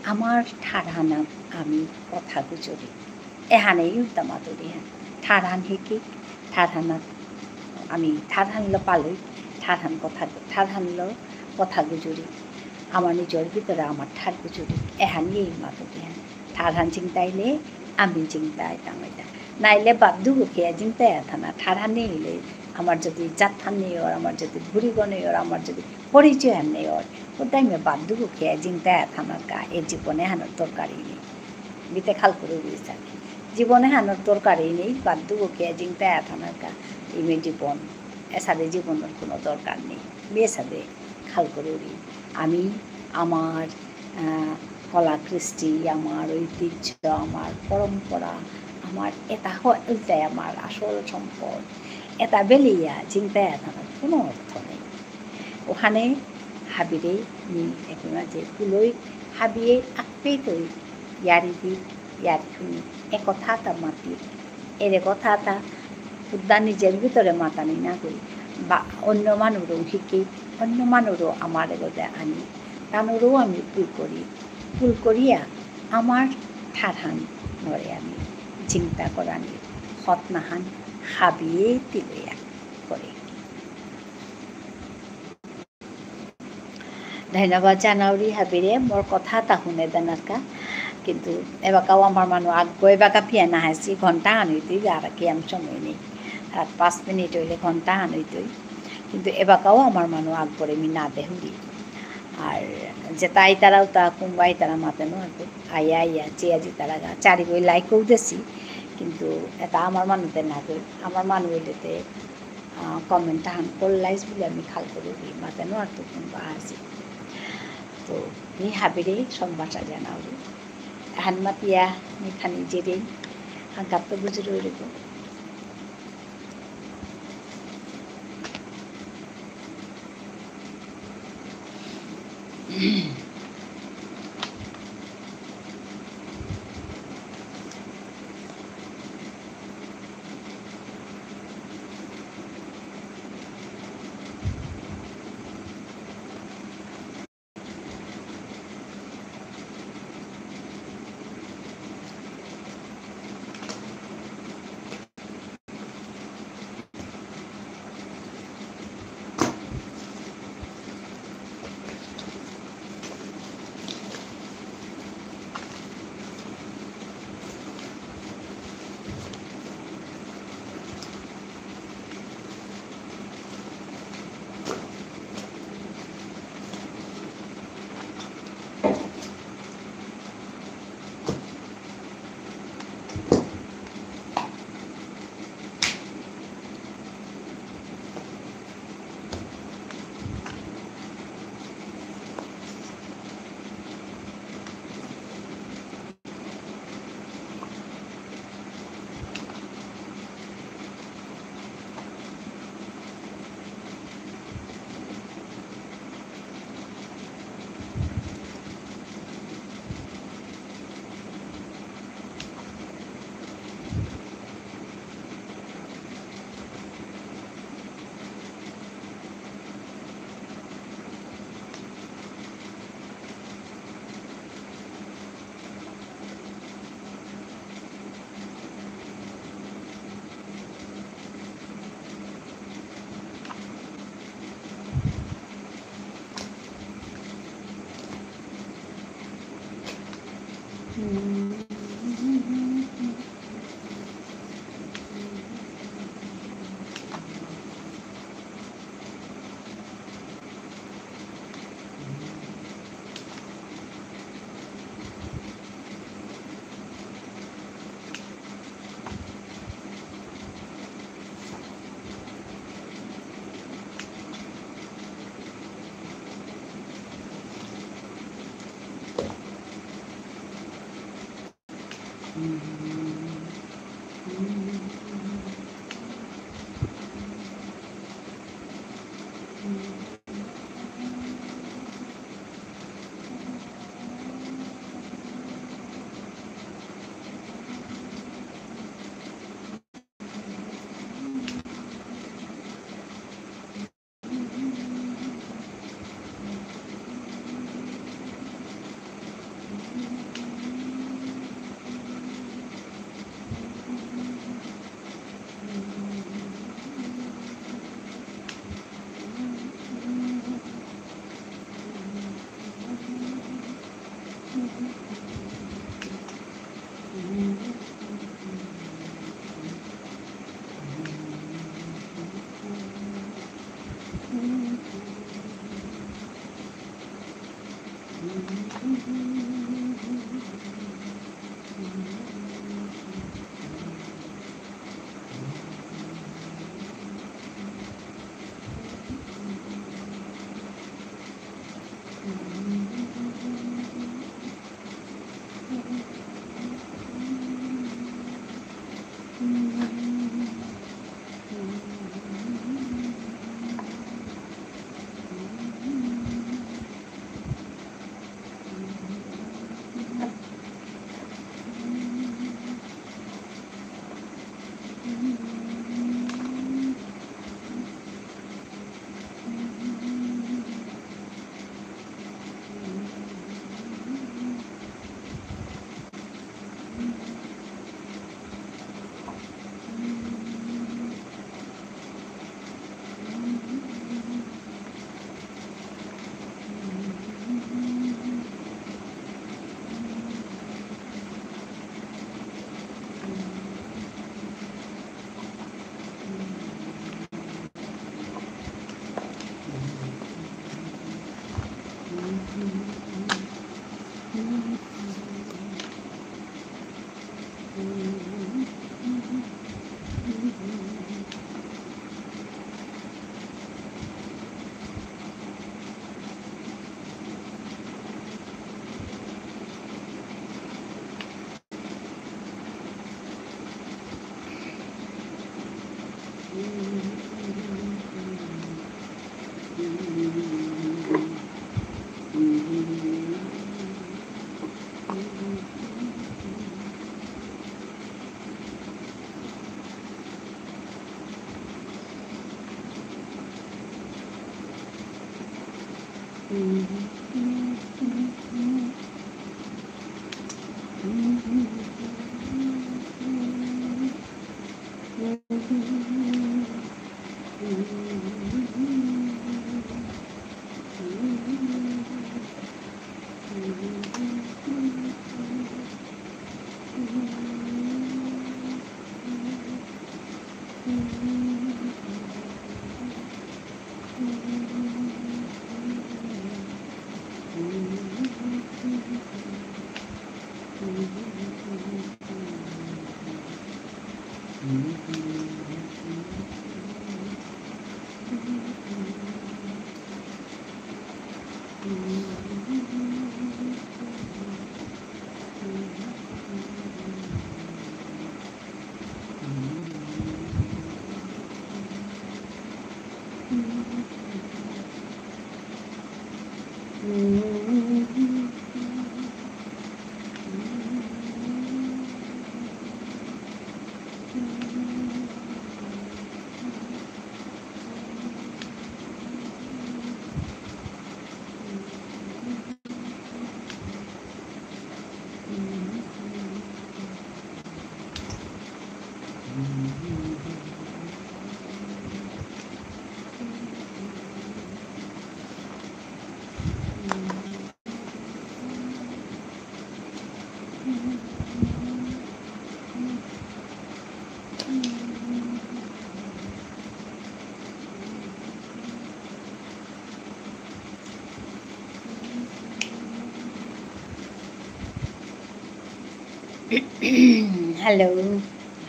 আমার ঠারহানাত আমি কথা গুজুরি। এহানে হুদ্দা মাতুরিহান। ঠারহান হিকি, ঠারহানাত আমি ঠারহানলো পালুই, ঠারহান কথা, ঠারহানলো কথা গুজুরি। আমার নিজর ভিতরে আমার ঠার গুজুরি। এহানেই মাতুরিহান। ঠারহান জিংতাইলে আমি জিংতাইতাঙাইতা। নাইলে বাদ দুগো খেয়া জিংতাই আথানা। ঠারহান নেইলে আমার যদি জাতহান নেই অর, আমার যদি ভুরিগ নেই অর, আমার যদি পরিচয়হান নেই অর, ও টাইমে বাদ দুগো খেয়া জিংতাই আথানার কা, এ জীবন এহানর দরকারই নেই। মিতে খাল করে বুঝিসানি। জীবন এহানর দরকারই নেই, বাদ দুগো খেয়া জিংতাই আথানার কা, ইমে জীবন, এসাদে জীবনর কোনো দরকার নেই। মি এসাদে খাল করুরি। আমি আমার, আহ, কলা কৃষ্টি, আমার ঐতিহ্য, আমার পরম্পরা, আমার এতা হ-, এতাই আমার আসল সম্পদ। এতা বেলিয়া জিংতাই আথানার কোনো অর্থ নেই। ওহানে হাবিরে মি এপে মাঝে কুলই হাবিয়ে আকপেইতই ইয়ারি দি, ইয়ারি হুনি, এ কথা এতা মাতি, এরে কথা এতা হুদ্দা নিজর ভিতরে মাতানি না করি, বা অন্য মানুরও হিকি, অন্য মানুরও আমার এগোতে আনি, তানুরও আমি পুল করি, পুল করিয়া আমার ঠারহানরে আমি জিংতা করানি হতনাহান হাবিয়ে তিলয়া করে। ধন্যবাদ জানাউরি হাবিরে, মোর কথা এতা হুনে দেনারকা। কিন্তু এবাকাও আমার মানু আগো এবাকা পিয়া না হাসি, ঘন্টাহান হইতই, আর কি আম সময় নেই। আর পাঁচ মিনিট হইলে ঘন্টাহান হইতই। কিন্তু এবাকাও আমার মানু আগরে মি না দেহুরি। আর যেতা আইতারা উতা কুম্বা আইতারা মাতে নো আর কি। আইয়া আইয়া, চেয়া জিতারা গা, চারি বই লাইকও দেসি। কিন্তু এতা আমার মানুতে না কই, আমার মানু হইলেতে আহ, comment আহান করলাইস বুলি আমি খাল করি দি, মাতে নো আর তো কোন বাহাসি। তো, মি হাবিরে সম্ভাষা জানাউরি। আহান মাতিয়া, মি খানি জেরে, আগাত তো বুঝে রইব। Hello.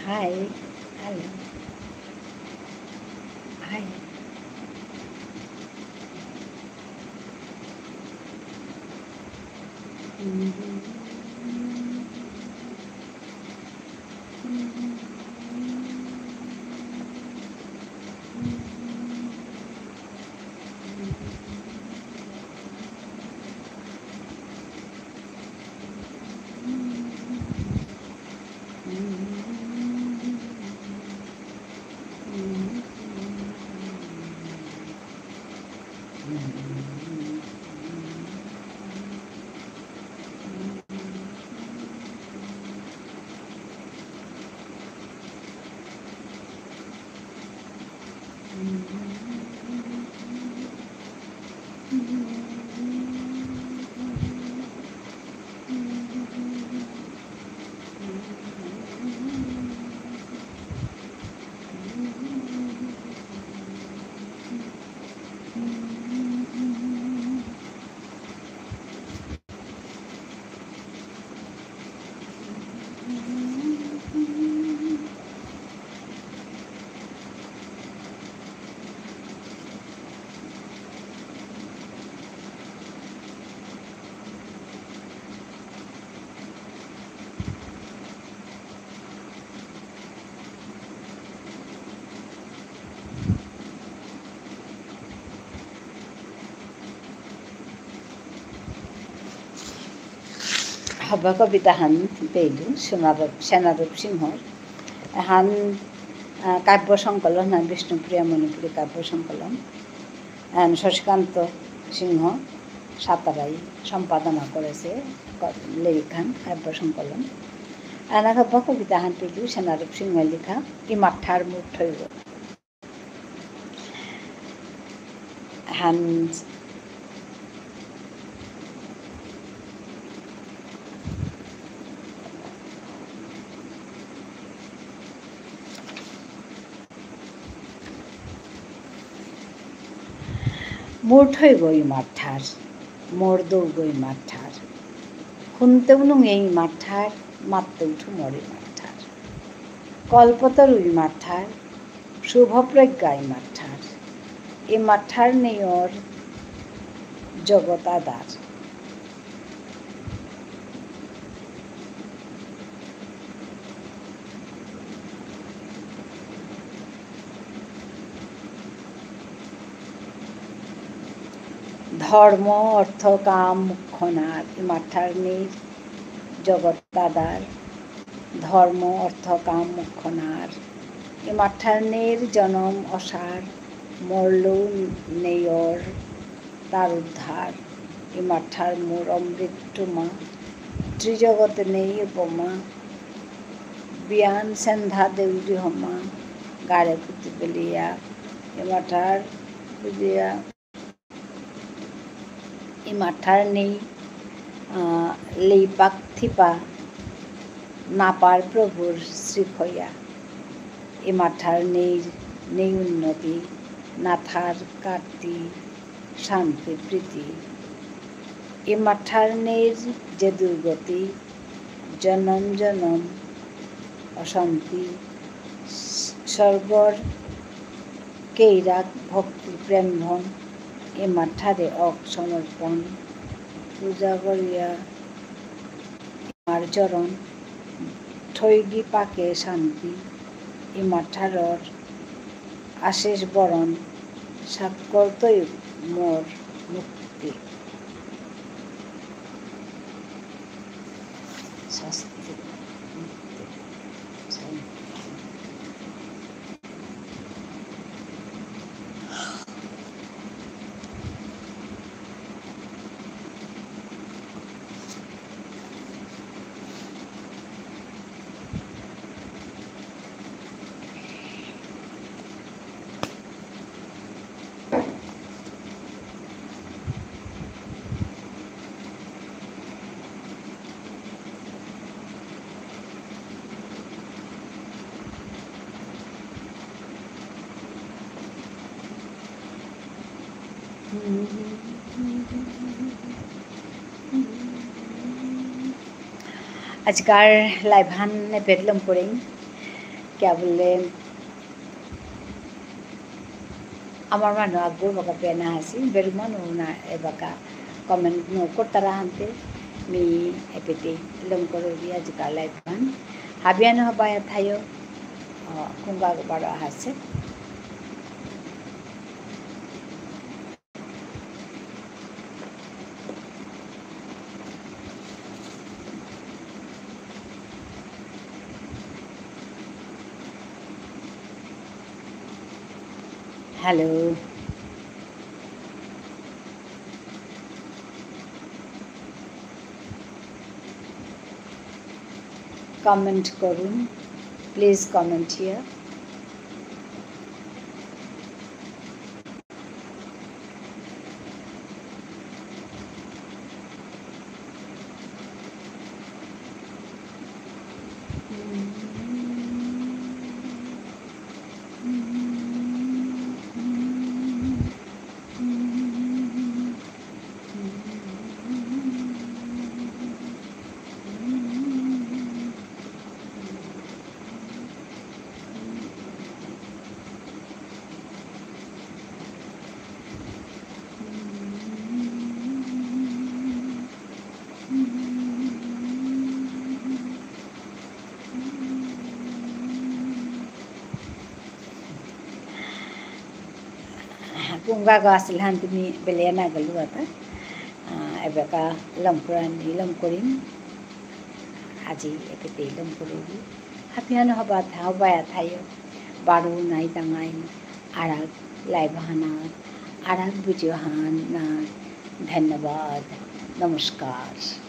Hi. Hello. Hi. হবা কবিতাহান পেইলু সেনারূপ, সেনারূপ সিংহর। এহান, আহ, কাব্য সংকলন হান বিষ্ণুপ্রিয়া মণিপুরী কাব্য সংকলন। এহান শশীকান্ত সিংহ সাতারাই সম্পাদনা করেসে ক-, লেরিকহান কাব্য সংকলন। এহান হবা কবিতাহান পেইলু সেনারূপ সিংহ লেখা ইমাঠার মুর থইগ। হান মুর থইগ ইমাঠার, মোর দৌগ ইমাঠার। হুনতেউ নুঙে ইমাঠার, মাততেউ ঠুমর ইমাঠার। কল্পতরু ইমাঠার, শুভ প্রজ্ঞা ইমাঠার। ইমাঠার নেয়র জগৎ আধার। ধর্ম, অর্থ, কাম, মোক্ষ নার, ইমাঠার নেই জগৎ আধার। ধর্ম, অর্থ, কাম, মোক্ষ নার, ইমাঠার নেই জনম অসার, মরলেউ নেয়র তার উদ্ধার। ইমাঠার মোর অমৃত টুমা, ত্রিজগতে নেই উপমা। বিয়ান সেন্ধা দেউরি হমা, গারে পুতি বেলিয়া। ইমাঠার বুলিয়া, ইমাঠার নেই, আহ, লেইপাক থিপা, নাপার প্রভুর শ্রীখয়া। ইমাঠার নেই, নেই উন্নতি, নাথার কার্তি, শান্তি প্রীতি। ইমাঠার নেই যে দুর্গতি, জনম জনম অশান্তি, স্বর্গর কেইরাক ভক্তি প্রেম ধন, ইমাঠারে অক সমর্পণ, পূজা করিয়া আমার চরণ, থৈগি পাকে শান্তি, ইমাঠারর আশিস বরণ, সাক্ষর তৈ মোর মুক্তি। শাস্তি, মুক্তি, শান্তি। আজিকার live হান এপেত লম করিং। কিয়া বুললে, আমার মানু আগর বাকা পেনা আসি, বেরু মানু না এবাকা comment না করতারা হানতে, মি এপেতে লম করুরি আজিকার live হান। হাবিয়ানো হাবায়া থায়ো, আহ, কুঙ্গা বারো আসে। Hello. Comment করুন, please comment here. পুঙ্গা গাছ লাহান তুমি বেলিয়া না গেলু আতা। আহ, এবাকা লমকরানি লমকরিম। আজি এপেতে লমকরিবি। হাবিহান হবা থা-, হবায়া থাইও। বারো নাই তাঙাই। আরাক live হানাত, আরাক video হানাত। ধন্যবাদ। নমস্কার।